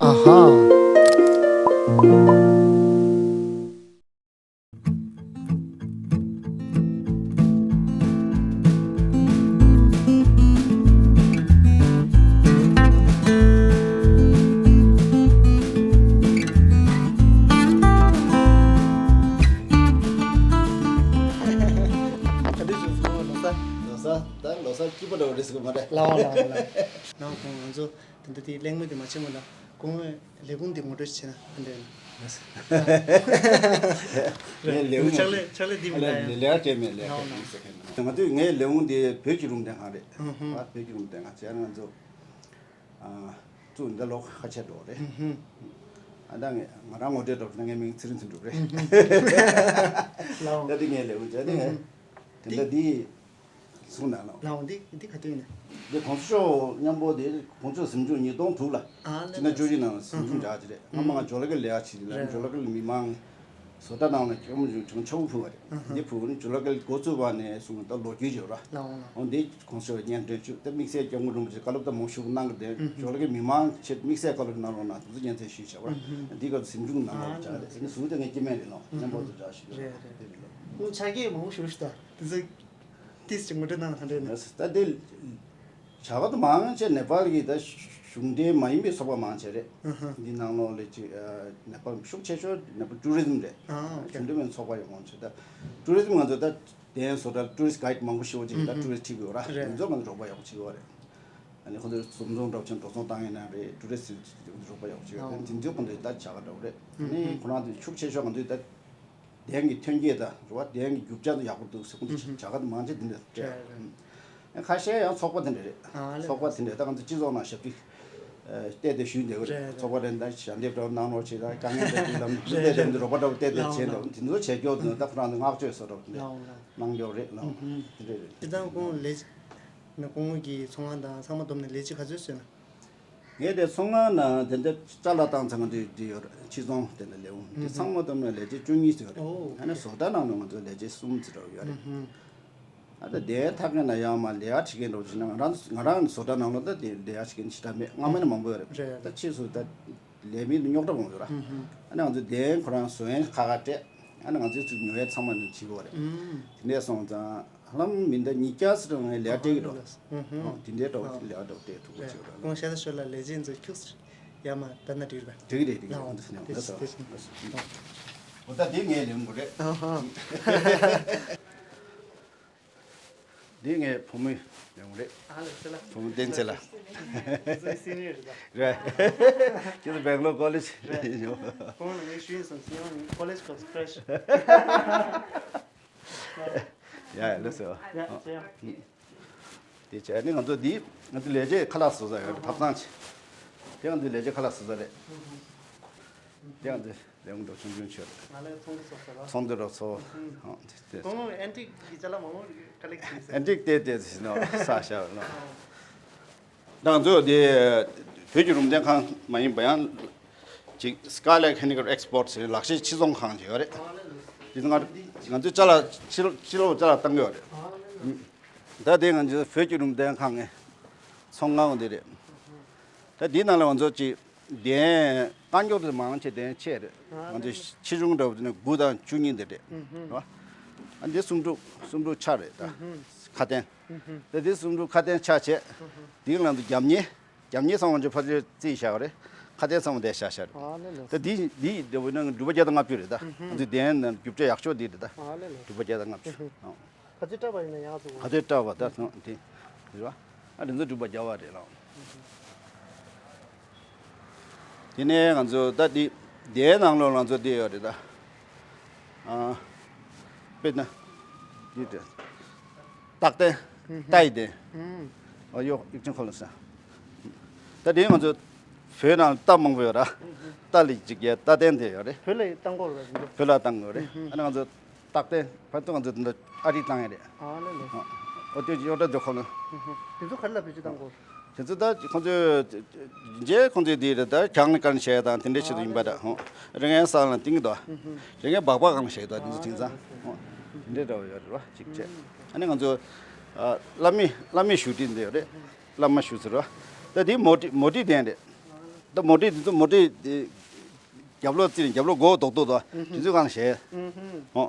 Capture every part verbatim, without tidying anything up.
ཨ་ཧ། ག་འདྲ་བྱུང་སོང་ལོ་གསར། ལོ་གསར། ད་ལོ་གསར་སྐྱིད་པོ་འདྲ་བོ་རེད་ཟེར་གི་མ་རེད། ལའོ་ལའོ་ལའོ། ནང་ཁོང་ང་ཚོ་ད་ལྟ་དེ་གླེང་མོལ་དེ་མ་བྱེད་སྔོན་ལ་ཁོང་ལས་ཁུངས་དེ་ངོ་སྤྲོད་བྱེད་ན་ཕན་ཐོགས་ཡོད་ན། ངས་ལས་ཁུངས་ཕྱག་ལས་ཕྱག་ལས་འདི་མི་ལ་ཡང་ལས་ལས་ཀ་བྱས་མེད། ལས་ཀ་ལའོ་བྱས་མེད་ཟེར་མཁན་ནང་། ང་ཚོས་ངའི་ལས་ཁུངས་དེ་བོད་ཀྱི་རུམ་གདན་ཁང་རེད། ཨུ་ཧུ། བོད་ཀྱི་རུམ་གདན་ཁང་བྱས་ན་ང་ཚོ། ཨ། བཙུགས་འདི་ལོ་ཁ་ཤས་འགྲོ་རེད། ཨུ་ཧུ། ཨ་ད་ངས་ང་རང་ངོ་སྤྲོད་འགྲོ་ན་ངའི་མིང་ཚེ་རིང་དོན་གྲུབ་རེད། ཨུ་ཧུ། ལའོ། ད་འདི་ངའི་ལས་ཁུངས་བྱས་ཏེ་ངས་ཨུ་ཧུ། དེ་འདྲ་འདི་གསུངས་ན་ལོ། ལའོ་འདི་འདི་ག་དུས་ཡིན་ན། འདི་གོང་ས་མཆོག་མཉམ་པོ་དེ་གོང་ས་མཆོག་གཟིམ་ཆུང་ཉིས་སྟོང་དྲུག་ལ། ཨ་ལེ་སྤྱི་ཟླ་ལེ། བཅུ་གཅིག་ནང་ལ་གཟིམ་ཆུང་བཞག་ཅིག་རེད། སྔ་མ་ང་ཇོ་ལ་ཀིར་ལས་ཀ་བྱེད་དུས་ལ་རེད། ཇོ་ལ་ཀིར་མི་མང་བཟོ་གྲྭ་ནང་ལ་སྐྱོར་མོ་བྱུང་ཆག་པོ་ཕུལ་བ་རེད། ཨ་ཧ། འདི་ཕུལ་བ་ནི་ཇོ་ལ་ཀིར་འགོ་བཙུགས་པ་ནས་བཟུང་ད་ལོ་རྒྱུས་ཡོད་ར། ལའོ་ལའོ། འོ་འདི་གོང་ས་མཆོག་སྙན་སྒྲོན་བཅུག་ད་དམིགས་བསལ་སྐྱབས་མགོན་རིན་པོ་ཆེ་བཀའ་སློབ་ད་མང་ཤོས་གནང་གི་དེ་ཨ་ཧ། ཇོ་ལ་ཀིར་མི་མང་ཆེད་དམིགས་བསལ་བཀའ་སློབ་གནང་རོགས་གནང་དེ་ཚོ་སྙན་སེང་ཞུས་བྱ་བ། ཨ་ཧ། འདི་སྐབས་སུ་གཟིམ་ཆུང་གནང་རོགས་བྱ་བ་རེད། ཨ་ནི་ཟུར་དེ་ངའི་སྐྱེ་དམན་རེད་ལོ། མཉམ་པོ་དུ་འདྲ་ཞིག་ཡོད་རེད། རེད་རེད། དེ་རེད་ལོ། ཁོང་ཕྱག་རྒྱས་མང་པོ་ཞུ་ཞུ་ད་དེ་ཚོ། ཏིས་ཅིག་ངོ་སྤྲོད་གནང་དང་འདྲ་ནས། ད་དེ་བྱ་བ་དེ་མང་ཆེ་ནེ་པཱལ་གྱི་ད་གཞུང་འབྲེལ་མ་ཡིན་པའི་ཚོགས་པ་མང་ཆེ་རེད། ཨ་ཧ། འདི་ནང་ལོགས་ལས་ཅིག་ནེ་པཱལ་ཤུགས་ཆེ་ཤོས་ནེ་པཱལ་ཊུ་རི་ཛིམ་རེད། ཨ་ཨོ་ཁེ། གཞུང་འབྲེལ་མིན་ཚོགས་པ་ཡོད་མང་ཆེ་ད་ཊུ་རི་ཛིམ་ང་ཚོ་ད་གདན་བཟོ་གྲྭ་ཊུ་རི་སི་གྷའིཌ་མང་པོ་ཞིག་ཡོད་ཅིག་ད་ཨ་ཧ། ཊུ་རི་སི་ཁྲིད་དགོས་ར། རེད། དེ་ཚོ་ང་ཚོ་རོགས་པ་ཡག་པོ་བྱེད་དགོས་རེད། ཨ་ནི་ཁོ་ཚོས་འཛོམས་འཛོམས་འདྲ་བོ་ཅན་འགྲོ་སོང་བཏང་ཡིན་ན་རེད། ཊུ་རི་སི་རོགས་པ་ཡག་པོ་བྱེད་ཡོད་རེད། དེ་ཚོ་ཁོ་ཚོས་ད་བྱ་དགའ་འདྲ་བོ་རེད། ཨ་ནི་ཁོ་རང་ཚོས་ཤུགས་ཆེ་ཤོས་ང་ཚོས་ད། གདན་གྱི་ཐོན་སྐྱེད་དང་རེད་བ། གདན་གྱི་རྒྱུ་ཆ་དང་ཡག་པོ་འདུག་ཟེར་ཁོང་ཚོ་བྱ་དགའ་དང་མང་ཆེ་འདི་འདྲ་སྤྲད། ཁ་ཤས་ཡང་ཚོགས་པ་དེ་འདྲ་རེད། ཚོགས་པ་དེ་འདྲ་ད་ང་ཚོ་སྤྱི་ཚོགས་ནང་ཞབས་ཕྱི་བལྟས་ཏེ་ཞུས་འདེབས་རེད། ཚོགས་པ་རེ་འདྲ་ཞལ་འདེབས་འདྲ་གནང་རོགས་བྱེད་དང་དཀའ་ངལ་འདྲ་འདུག་ལམ་འདི་འདྲ་རེད་འདི་རོགས་པ་འདྲ་བོ་བལྟས་ཏེ་བྱས་འདྲ་བོ་དེ་ཚོ་བྱས་སྐྱོ་འདུག་ད་ཁོ་རང་ཚོ་བསྔགས་བརྗོད་བཟོ་འདྲ་བོ་དེ་འདྲ་གནང་སྐྱོ་རེད་ལམ་དེ་འདྲ་རེད། དེ་ཙང་ཁོང་ལས་ནི་ཁོང་གི་ཚོང་ཁང་དང་ཚང་མ་བསྡོམས་ནས་ལས་བྱེད་ག་ཚོད་བཟོས་ན། ངས་དེ་ཚོང་ཁང་ནང་དེ་འདྲ་ཅ་ལག་བཏང་ཚང་ག་འདི་འདི་ཡོད་རེད། ཕྱི་ཚོང་དེ་འདྲ་ལེའུ་འདི་ཚང་མ་བསྡོམས་ན་ལས་བྱེད་བཅུ་གཉིས་ཙམ་ཡོད་རེད། ཨོ་ཨ་ནི་བཟོ་གྲྭ་ནང་ལ་ང་ཚོ་ལས་བྱེད་གསུམ་ཙམ་འདྲ་བོ་ཡོད་རེད། ཨ་ད་དེ་ཐག་གི་ན་ཡང་མ་ལས་ཀ་བྱེད་མཁན་འདྲ་བོ་བྱས་ན་ང་རང་ང་རང་བཟོ་གྲྭ་ནང་ལ་ད་དེ་ལས་ཀ་བྱེད་མཁན་ཞེ་དྲག་མེད། སྔ་མ་ནས་མང་པོ་ཡོད་རེད། རེད། ད་ཕྱིས་སུ་ད་ལས་མི་རྙོག་དྲ་མང་པོ་ཡོད་ར། ཨ་ནི་ང་ཚོ་དེ་ཁོ་རང་བཟོ་ཡན་ཁག་ཁག་སྤྲད། ཨ་ནི་ང་ཚོའི་ཚུར་ཉོ་ཡས་ཚང་མ་ནས་བྱེད་དགོས་རེད། དེ་འདྲས་སོང་ཙང་། ཧ་ལམ་མི་ཟླ་ཉིས་བརྒྱ་ཙམ་ངས་ལས་ཀ་སྤྲད་ཀྱི་འགྲོ། ཨ་ཧ། ཨོ་དེ་འདྲའི་འགྲོ་ཨ་ལས་ཀ་འགྲོ་སྤྲད་ཐུབ་པ་བྱེད་ར། ཁོང་ཤ་ད་ཤོད་ལ་ལས་བྱེད་ཚོ་ཁྱུག་ཙམ་ཡར་མར་བསྡད་ན་འགྲིག་རེད་པ། འགྲིག་རེད་འགྲིག་རེད། ལགས་འོང་། ལགས་སོ་ལགས་སོ། ལགས་སོ། ལགས་སོ། འོ་ད་འདི་ངའི་ལས་ཁུངས་རེད། ཨ་ཧ། འདི་ངའི་བུ་མོའི་ལས་ཁུངས་རེད། ཨ་ལགས་སོ་ལགས། བུ་མོ་བསྟན་འཛིན་ལགས། ཁྱེད་ཚོ་སི་ནི་ཡར་རེད་ད། རེད། ཁྱེད་ཚོ་སྦེང་ལོར་ཀོ་ལེཇ་རེད། ཡོད། ཁོང་ལ་ངས་ཞུས་ཡིན་སོང་སི་ནི་ཡར་ཀོ་ལེཇ་སྐབས་སུ་ཕེ་རེ་ཤི། ཡ་ཡ་ལགས་སོ། ཡ་ཟེར་ཡ། དེ་བྱས་ནས་ང་ཚོ་འདི་ང་ཚོ་ལས་བྱེད་ཁ་ལག་བཟོ་ས་ཡོད་རེད། ཐབ་ཚང་ཆེ། དེ་ང་ཚོ་ལས་བྱེད་ཁ་ལག་བཟོ་ས་རེད། དེ་ང་ཚོ་ལས་ཁུངས་འགྲོ་ཆུང་ཆུང་ཆེ་རེད། ང་ལས་ཚོང་འདུ་ཚོགས་ས་ར། ཚོང་འདུ་རོགས་ཚོ། ཨང་དེ་དེ། ཁོང་ཨན་ཊིག་གི་ཅ་ལག་མང་པོ་ཀ་ལེག་བྱས་ཟེར། ཨན་ཊིག་དེ་དེ་ཟིན་ནོ་ས་ཤ་ནོ། ང་ཚོ་དེ་བོད་ཀྱི་རུམ་གདན་ཁང་མ་ཡིན་པ་ཡང་ཅིག་སྐ་ལེག་ཧེན་ཌི་ཀེབ་ཨེགས་པོར་ཊི་ཟེར་ལག་ཤེས་ཕྱི་ཚོང་ཁང་ཅིག་ཡོད་རེད། དེ་ང་ང་ཚོས་ཅ་ལག་ཕྱི་ཕྱི་ལོགས་ཅ་ལག་བཏང་གི་ཡོད་རེད། ད་དེ་ང་ཚོ་བོད་ཀྱི་རུམ་གདན་ཁང་གི་ཚོང་ཁང་དེ་རེད། ད་དེའི་ནང་ལ་ང་ཚོ་ཅིག་གདན་རྐང་མགྱོགས་དེ་མང་ཆེ་གདན་ཆེ་རེད། ང་ཚོ་ཆེ་ཆུང་འདྲ་བོ་དེ་ནི་དགུ་དང་བཅུ་གཉིས་དེ་རེད། རེད་བ། ཨ་འདི་སུམ་ཕྲུག་སུམ་ཕྲུག་ཆ་རེད་ད། ཁ་གདན། ད་འདི་སུམ་ཕྲུག་ཁ་གདན་ཆ་བྱས། འདིའི་ནང་དུ་རྒྱབ་གཉེར། རྒྱབ་གཉེར་ཚང་མ་ང་ཚོ་ཕར་ཚུར་རྩིས་བཞག་པ་རེད། ཁ་གདན་ཚང་མ་འདིར་བཞག་བཞག་རེད། ད་འདི་འདི་འདྲ་བོ་ན་སྒྲུབ་པ་བརྒྱ་དང་ལྔ་བཅུ་རེད་ད། ང་ཚོའི་གདན་ནང་རྒྱུ་ཆ་ཡག་ཤོས་འདི་རེད་ད། སྒྲུབ་པ་བརྒྱ་དང་ལྔ་བཅུ། ག་ཚོད་སྤྲད་པ་ཡིན་ན་ཡག་ཚོ། ག་ཚོད་སྤྲད་པ་ད་སོང་དེ་རེད་བ། ཨ་དེ་ཚོ་སྒྲུབ་པ་བརྒྱ་པ་རེད་ལགས། དེ་ནས་ང་ཚོ་ད་འདི་འདིའི་ནང་ལོགས་ང་ཚོ་འདི་ཡོད་རེད་ད། ཨ་དཔེར་ན་འདི་རེད། རྟགས་རྟེན། རྟ་ཡི་རྟེན། ཨ་ཡོ་ཡིག་ཆེན་ཁོ་ལ་ས། ད་དེ་ང་ཚོ་བོད་ནང་རྟ་མང་པོ་ཡོད་ར། རྟ་ལ་ཅིག་ཡ་རྟ་རྟེན་དེ་ཡོད་རེད། བོད་ལ་བཏང་གོ་ར་ཡིན་འདུག་བོད་ལ་བཏང་གོ་རེད། ཨ་ནི་ང་ཚོ་རྟགས་རྟེན་ཕན་ཚུན་ང་ཚོ་འདི་འདྲ་ཨ་རི་བཏང་ཡ་རེད། ཨ་ལེ་ལེ། ཨོ་དེ་ཡོ་ད་འདི་ཁོ་ལ། དེ་ཚོ་ག་རེ་ལ་བེད་སྤྱོད་བཏང་གོ། དེ་ཚོ་ད་ཁོང་ཚོས་རྗེས་ཁོང་ཚོས་དེ་རེད། ད་གྱང་ལ་བཀལ་ནས་བྱས་དང་དེ་འདྲ་བྱེད་དུ་ཡིན་པ་འདྲ། ཧོ། རི་ངན་སང་ལ་ཏིང་དོ། རི་ངན་སྦག་སྦག་གང་བྱས་དོ། དེ་ཚོ་དེང་སང་། ཧོ། དེ་འདྲ་འདྲ་བ་ཡོད་རེད་བ། ཅིག་བྱས། ཨ་ནི་ང་ཚོ་ཨ་བླ་མའི་བླ་མའི་བཞུགས་ཁྲི་འདི་ཡོད་རེད། བླ་མ་བཞུགས་ཟེར་བ། ད་དེ་མོ་ཊི་མོ་ཊི་གདན་རེད། ད་མོ་ཊི་དེ་ཚོ་མོ་ཊི་དེ་རྒྱབ་ལོགས་རྩིས་ནས་རྒྱབ་ལོགས་སྒོ་རྡོག་རྡོག་དོ། དེ་ཚོ་གང་བྱས། ཧོ།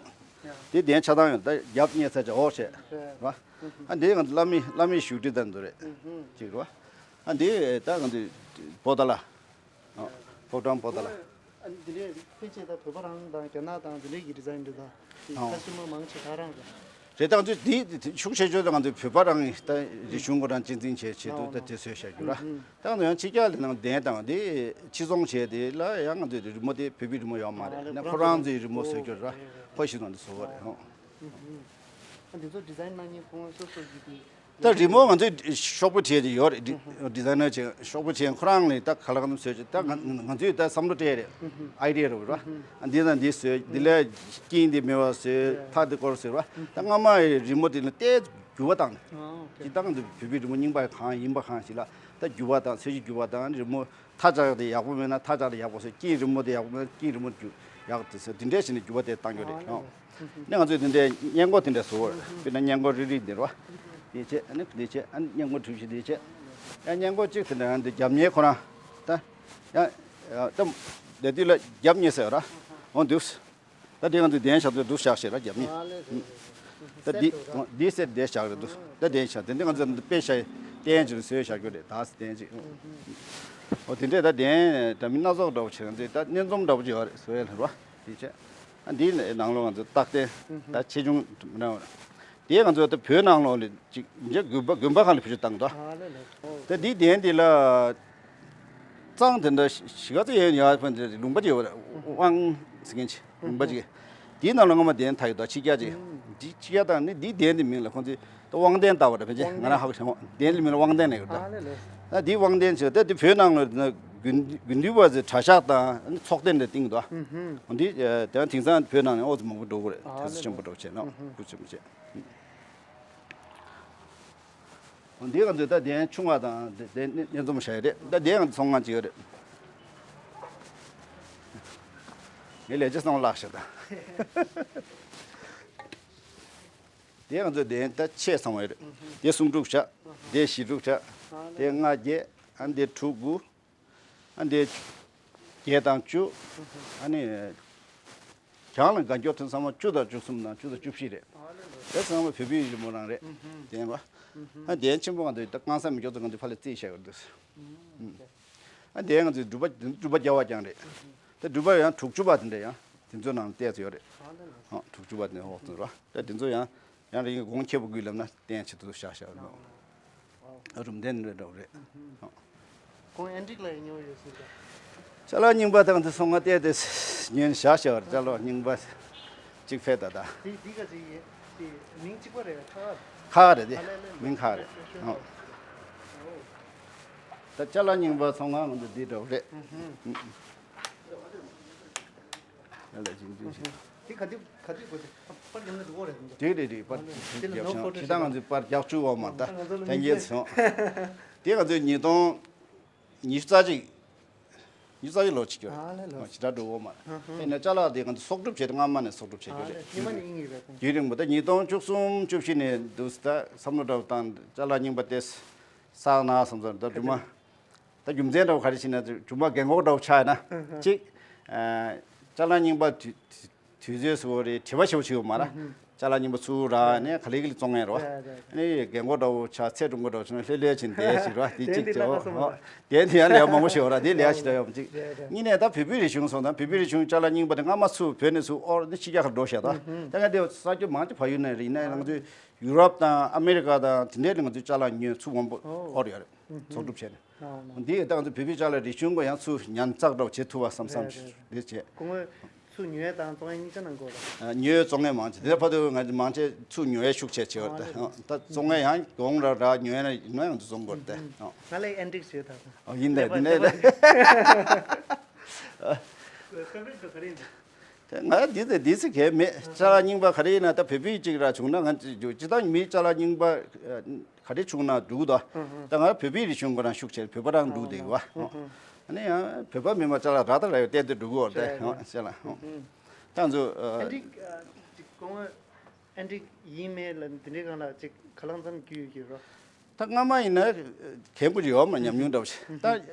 དེ་གདན་ཆ་ཚང་ཡོད། ད་རྒྱབ་བསྙེས་ཚར་བྱས་འོག་བྱས། རེད་བ། ཨ་འདི་ང་ཚོ་བླ་མའི་བླ་མའི་བཞུགས་ཁྲི་དང་འདུ་རེད། ཅིག་རེད་བ། ཨ་འདི་ད་ང་ཚོ་པོ་ཏཱ་ལ། ཨ་ཕོ་བྲང་པོ་ཏཱ་ལ། ཨ་འདི་འདྲའི་ཕལ་ཆེར་ད་བོད་པ་རང་དང་རྒྱ་ནག་དང་འདི་འདྲའི་གི་ཌི་ཛའིན་རེད་ད། དེ་ཨ་ཁ་ཤས་མ་མང་ཆེ་ད་རང་རེད། རེད། ད་ང་ཚོ་འདི་ཤུགས་ཆེ་ཤོས་ད་ང་ཚོ་བོད་པ་རང་གི་ད་རིག་གཞུང་ཁོ་རང་གཅེས་འཛིན་བྱས་བྱེད་དུ་ད་དེ་བཟོས་བཞག་རྒྱུ་ར། ད་ང་ཚོ་ཡང་ཕྱི་རྒྱལ་ལ་ནང་གདན་དང་དེ་ཕྱི་ཚོང་བྱས་དེ་ལ་ཡང་ང་ཚོའི་རི་མོ་དེ་བོད་པའི་རི་མོ་ཡོད་མ་རེད། ན་ཁོ་རང་ཚོའི་རི་མོ་བཟོས་རྒྱུ་ར། ཁོ་ཞིག་ནང་དུ་བཟོ་བ་རེད། ཨ་འདི་ཚོ་ཌི་ཛའིན་གནང་མཁན་ཁོང་སོ་སོ་གི་དེ། ད་རི་མོ་ང་ཚོས་ཤོག་བུ་བྲིས་ཏེ་ཡོད་རེད། ཌི་ཛའིན་ནར་ཅིག་ཤོག་བུ་བྲིས། ཁོ་རང་ལས་ད་ག་ལ་ག་ནས་བཟོས་ཅིག་ད་ང་ང་ཚོས་ད་བསམ་བློ་སྤྲད་རེད། ཨའི་ཌི་ཡ་རེད་བ། ཨ་འདི་དང་འདི་བཟོས། འདི་ལས་སྐྱིན་འདི་མེད་པ་བཟོས། ཐག་འདི་སྐོར་བཟོས་བ། ད་སྔ་མ་རི་མོ་དེ་ལ་ཏོག་ཙམ་འགྱུར་བ་བཏང་། ཨ་ཨོ་ཁེ། ཅིག་ད་ང་ཚོ་བོད་པའི་རི་མོ་རྙིང་པ་གང་ཡིན་པ་གང་ཞིག་ལ་ད་འགྱུར་བ་བཏང་། ཚོས་གཞི་འགྱུར་བ་བཏང་། རི་མོ་མཐའ་ལྕགས་དེ་ཡག་པོ་མེད་ན་མཐའ་ལྕགས་དེ་ཡག་པོ་བཟོས། སྐྱིན་རི་མོ་དེ་ཡག་པོ་མེད་ན་སྐྱིན་རི་མོ་རྒྱུ་ཡག་དེ་བཟོས། དེ་འདྲས་བྱས་ནས་འགྱུར་བ་དེ་བཏང་རྒྱུ་རེད། ཨ་ཨོ། ནས་ང་ཚོས་དེ་འདྲའི་སྔས་མགོ་དེ་འདྲ་བཟོ་བར། དཔེར་ན་སྔས་མགོ་རིལ་རིལ་འདི་རེད་བ། དེ་བྱས། ཨ་ནི་དེ་བྱས། ཨ་ནི་སྔས་མགོ་གྲུ་བཞི་དེ་བྱས། ཡང་སྔས་མགོ་གཅིག་དེ་འདྲ་ཡང་འདི་རྒྱབ་གཉེར་ཁོ་རང་། ད་ཡང་ད་དེ་དུས་ལ་རྒྱབ་གཉེར་ཟེར་བ་ར། འོ་འདུག་ད་དེ་ང་ཚོས་གདན་བཞག་དུས་འདུག་བཞག་ཞེས་ར་རྒྱབ་གཉེར། ད་འདི་འདི་སེར་དེ་བཞག་རེད་འདུག་ད་དེ་བཞག་དེ་འདི་ང་ཚོས་འདི་དཔེ་བཞག་གདན་ཅིག་བཟོས་བཞག་རྒྱུ་རེད། ད་གདན་ཅིག་འོ་དེ་འདྲས་ད་གདན་འདྲ་མིན་སྣ་ཚོགས་འདྲ་བོ་བྱས། ང་ཚོས་ད་སྣེ་འཛོམས་འདྲ་བོ་ཅིག་ཡོད་རེད། བཟོ་ཡ་ལ་ར་བ། དེ་བྱས། ཨ་འདིའི་ནང་ལོགས་ང་ཚོ་རྟག་བརྟན་ད་ཆེ་ཆུང་མི་འདྲ་བ་རེད། དེ་ང་ཚོ་ད་བོད་ནང་ལོགས་ལ་ཅིག་མཇལ་དགོན་པ་དགོན་པ་ཁག་ལ་བེད་སྤྱོད་བཏང་འདུག་ཨ་ལེ་ལེ། ཨོ། ད་འདིའི་གདན་འདི་ལ་གཙང་དེ་འདྲ་ཞི་ག་ཚ་ཡོད་ཡ་ཕན་དེ་ལུང་པ་ཅིག་ཡོད་རེད། དབང་ཟེར་མཁན་ཅིག་ལུང་པ་ཅིག་དེའི་ནང་ལ་སྔོན་མ་གདན་ཐག་ཡོད་ད། ཕྱི་རྒྱལ་ཅིག་འདི་ཕྱི་རྒྱལ་དང་ནི་འདིའི་གདན་འདི་མིང་ལ་ཁོང་ཚོས་ད་དབང་ལྡན་བཏགས་པ་རེད། ཕལ་ཆེར་ང་རང་ཧ་གོ་ཤེས་མོ། གདན་འདི་མིང་ལ་དབང་ལྡན་ལབ་ཡོད་ད། ཨ་ལེ་ལེ། ད་འདིའི་དབང་ལྡན་ཅིག་ད་འདི་བོད་ནང་ལ་དགོན་དགོན་འདུས་པ་ཚོས་གྲྭ་ཤག་དང་ནི་ཚོགས་སྡེ་འདྲ་བཏིང་འདུག་འདི་དེང་དེང་སང་བོད་ནང་ནས་ཨོ་ཙི་མང་པོ་འགྲོ་གི་རེད། ཨ་དེ་ཚོ་ཆེན་པོ་འགྲོ་བྱས་ན་སྐུ་ཆེན་པོ་བྱས། འདི་ང་ཚོས་ད་གདན་ཆུང་བ་དང་དེ་དེ་སྣེ་སྣེ་འཛོམས་བྱ་ཡ་རེད། ད་གདན་ང་ཚོ་ཚོང་ཁང་ཅིག་ཡོད་རེད། ངས་ལས་བྱེད་སོང་བརླག་ཤག་ད། དེ་ང་ཚོ་གདན་ད་ཆེ་ཚང་བ་རེད། དེ་སུམ་དྲུག་བྱ། དེ་བཞི་དྲུག་བྱ། དེ་ལྔ་བརྒྱད། ཨ་འདི་དྲུག་དགུ། ཨ་འདི་བརྒྱད་དང་བཅུ། ཨ་ནི་གྱང་ལ་དགའ་སྐྱོ་ཐུན་ཚང་མ་བཅུ་དང་བཅུ་གསུམ་དང་བཅུ་དང་བཅུ་བཞི་རེད། དེ་ཚང་མ་བོད་པའི་རི་མོ་རང་རེད། གདན་པ། ཨ་གདན་ཆེན་པོ་ང་ཚོ་ད་གང་ས་མི་སྐྱོ་ཚོ་ང་ཚོ་ཕ་ལ་རྩིས་བྱས་ཡོད་འདུག་ཨ་འདི་ང་ཚོའི་སྒྲུབ་པ་སྒྲུབ་པ་རྒྱལ་བ་རྐྱང་རེད། ད་སྒྲུབ་པ་ཡང་དྲུག་ཅུ་པ་དེ་འདྲ་ཡང་དེ་ཚོའི་ནང་བལྟས་ཚོད་ཡོད་རེད། ཨ་དྲུག་ཅུ་པ་དེ་འོག་ཏུ་ར། ད་དེ་ཚོ་ཡང་ཡང་རིང་གོང་ཁེ་པོ་དགོས་ལབ་ན་བསྟན་ཆེད་དུ་བཞག་བཞག་རེད། རུམ་གདན་རེ་འདྲ་བོ་རེད། ཁོང་ཨེན་ཊིག་ལ་ཡང་ཉོ་ཡོད་ཟེར་ད། ཅ་ལག་རྙིང་པ་དང་དེ་ཚོ་ང་བལྟས་ཏེ་ཉོས་བཞག་བཞག་རེད། ཅ་ལག་རྙིང་པ་གཅིག་ཕེབས་ད་ད། དེ་དེ་ག་ཅིག་ཡིན། དེ་མིང་གཅིག་པ་རེད། ཁ་ཁ་རེད་དེ། ཨ་ལེ་ལེ། མིང་ཁ་རེད། ཨོ། ད་ཅ་ལག་རྙིང་པ་ཚོང་ཁང་ང་ཚོ་འདི་འདྲ་བོ་རེད། ཨ་ལེ་ཅིག་ཅིག་ཅིག་དེ་ག་དུས་ག་དུས་དགོས་ཏེ་པར་རྒྱབ་ན་འགྲོ་གི་རེད་དེ། རེད་རེད་རེད། པར་རྒྱབ་ཤོག་ད་ང་ཚོས་པར་རྒྱག་བཅུག་འོག་མ་ད་ལྷན་རྒྱས་ཚོ། དེ་ང་ཚོས་ཉིས་སྟོང་ཉི་ཤུ་རྩ་གཅིག་ཉི་ཤུ་རྩ་གཅིག་ལོ་ཅིག་ཡོད་རེད། ཨ་ལེ་ལོ། ཇི་ལྟར་འགྲོ་འོག་མ་ཨ་ཧ། དེ་ནས་ཅ་ལག་དེ་ང་ཚོ་གསོག་སྒྲུབ་བྱས་ཏེ་སྔ་མ་ནས་གསོག་སྒྲུབ་བྱས་ཨ་ཡོད་ལེ་རེད། སྔོན་མ་ནས་ཨིན་ཡིན་རེད། རྒྱུན་རིང་པོ་ད་ཉིས་སྟོང་བཅུ་གསུམ་བཅུ་བཞི་ནས་འདུག་ད་བསམ་བློ་འདྲ་བོ་བཏང་ཅ་ལག་རྙིང་པ་དེ་བསགས་ན་བསམ་ཚར། ད་རྒྱུ་མ་ད་རྒྱུ་མཚན་འདྲ་བོ་ག་རེ་ཞིག་ན་རྒྱུ་མ་རྒན་གོག་འདྲ་བོ་ཆགས་ན་གཅིག་ཅ་ལག་རྙིང་པ་དུས་དུས་ཚོད་སུ་རེད་དྲི་བ་ཞེ་པོ་ཅིག་ཡོད་མ་ར། ཅ་ལག་རྙིང་པ་ཚུར་རག་ནས་ག་ལེ་ག་ལེ་བཙོང་ཡ་ར་བ། ཨ་ནི་རྒན་གོག་འདྲ་བོ་ཆགས་ཚེ་སྒྲུང་གོ་འདྲ་བོ་བྱུང་ན་ལྷོད་ལྷོད་ཕྱིན་བསྡད་ཞིག་ར། དེ་གཅིག་ཅིག་ཨོ། དེ་དེ་ཡང་ལས་མང་པོ་ཞིག་ཡོད་ར། དེ་ལས་ཞིག་འདྲ་ཡོད་མ་གཅིག་གཉིས་ནས་ད་བོད་པའི་རིག་གཞུང་སོང་ཙང་བོད་པའི་རིག་གཞུང་ཅ་ལག་རྙིང་པ་དེ་སྔ་མ་ཚུར་བོད་ནས་ཚུར་ཨོར་ནི་ཕྱི་རྒྱལ་ཁག་འགྲོ་ཤག་ད་ད་ང་དེ་ས་ཆ་མང་ཆེ་བལ་ཡུལ་ནས་རེད། ཡིན་ན་ང་ཚོའི་ཡུ་རོབ་དང་ཨ་མེ་རི་ཀ་དང་དེ་འདྲས་ནས་ང་ཚོའི་ཅ་ལག་ཉོས་ཚུར་མང་པོ་ཨོར་ཡོད་རེད། ཚོགས་སྒྲུབ་བྱས་ནས། འདི་ད་ང་ཚོ་བོད་པའི་ཅ་ལག་རིག་གཞུང་གི་ཡང་ཚུར་ཉར་ཚགས་འདྲ་བོ་བྱེད་ཐུབ་པ་བསམ་བསམ་རེད་བྱས། སྐུ་ངོ་ཚུར་ཉོས་དང་བཙོང་ཡ་གཉིས་ཆ་གནང་དགོས་རེད། ཉོས་བཙོང་ཡ་མང་ཆེ་དེ་ཕ་དུ་ང་ཚོ་མང་ཆེ་ཚུར་ཉོ་ཡ་ཤུགས་ཆེ་ཆེ་བ་རེད། ད་བཙོང་ཡ་ཡང་གོང་ར་ར་ཉོ་ཡ་ན་ཡང་ཚུར་བཙོང་དགོས་རེད། ང་ལ་ཨེན་ཊིག་བྱོས་ད། ཡིན་ད་དེ་ནས་ད། ང་འདི་ཚོ་འདི་ཚོ་གལ་མེད། ཅ་ལག་རྙིང་པ་ག་རེ་ཡིན་ན་ད་བོད་པའི་གཅིག་ར་བྱུང་ན་ང་ཅི་ད་མི་ཅ་ལག་རྙིང་པ་ ག་རེ་བྱུང་ན་འགྲིག་གི་འདུག་ད་ང་བོད་པའི་རིག་གཞུང་ཁོ་རང་ཤུགས་ཆེ། བོད་པ་རང་འགྲིག་བསྡད་ཡོད་པ། ཨ་ནི་ཡང་བོད་པ་མིན་པ་ཅ་ལག་རག་ད་རག་ཡོད། བལྟས་ཏེ་འགྲིག་གི་ཡོད་རེད། ཤེས་ལ། ད་ང་ཚོ་ཨ་འདྲི་ཅིག་གོང་ཨ་འདྲི་ཡིན་མེད་ལ་འདི་འདྲའི་སྒང་ལ་ཅིག་ག་ལང་ཙམ་རྒྱུས་ཡོད་ཀྱི་རོ། ད་སྔ་མ་ཡིན་ན་གལ་པོ་ཅིག་ཡོད་མ། ཉམས་མྱོང་འདྲ་བོ་ཞིག་ད་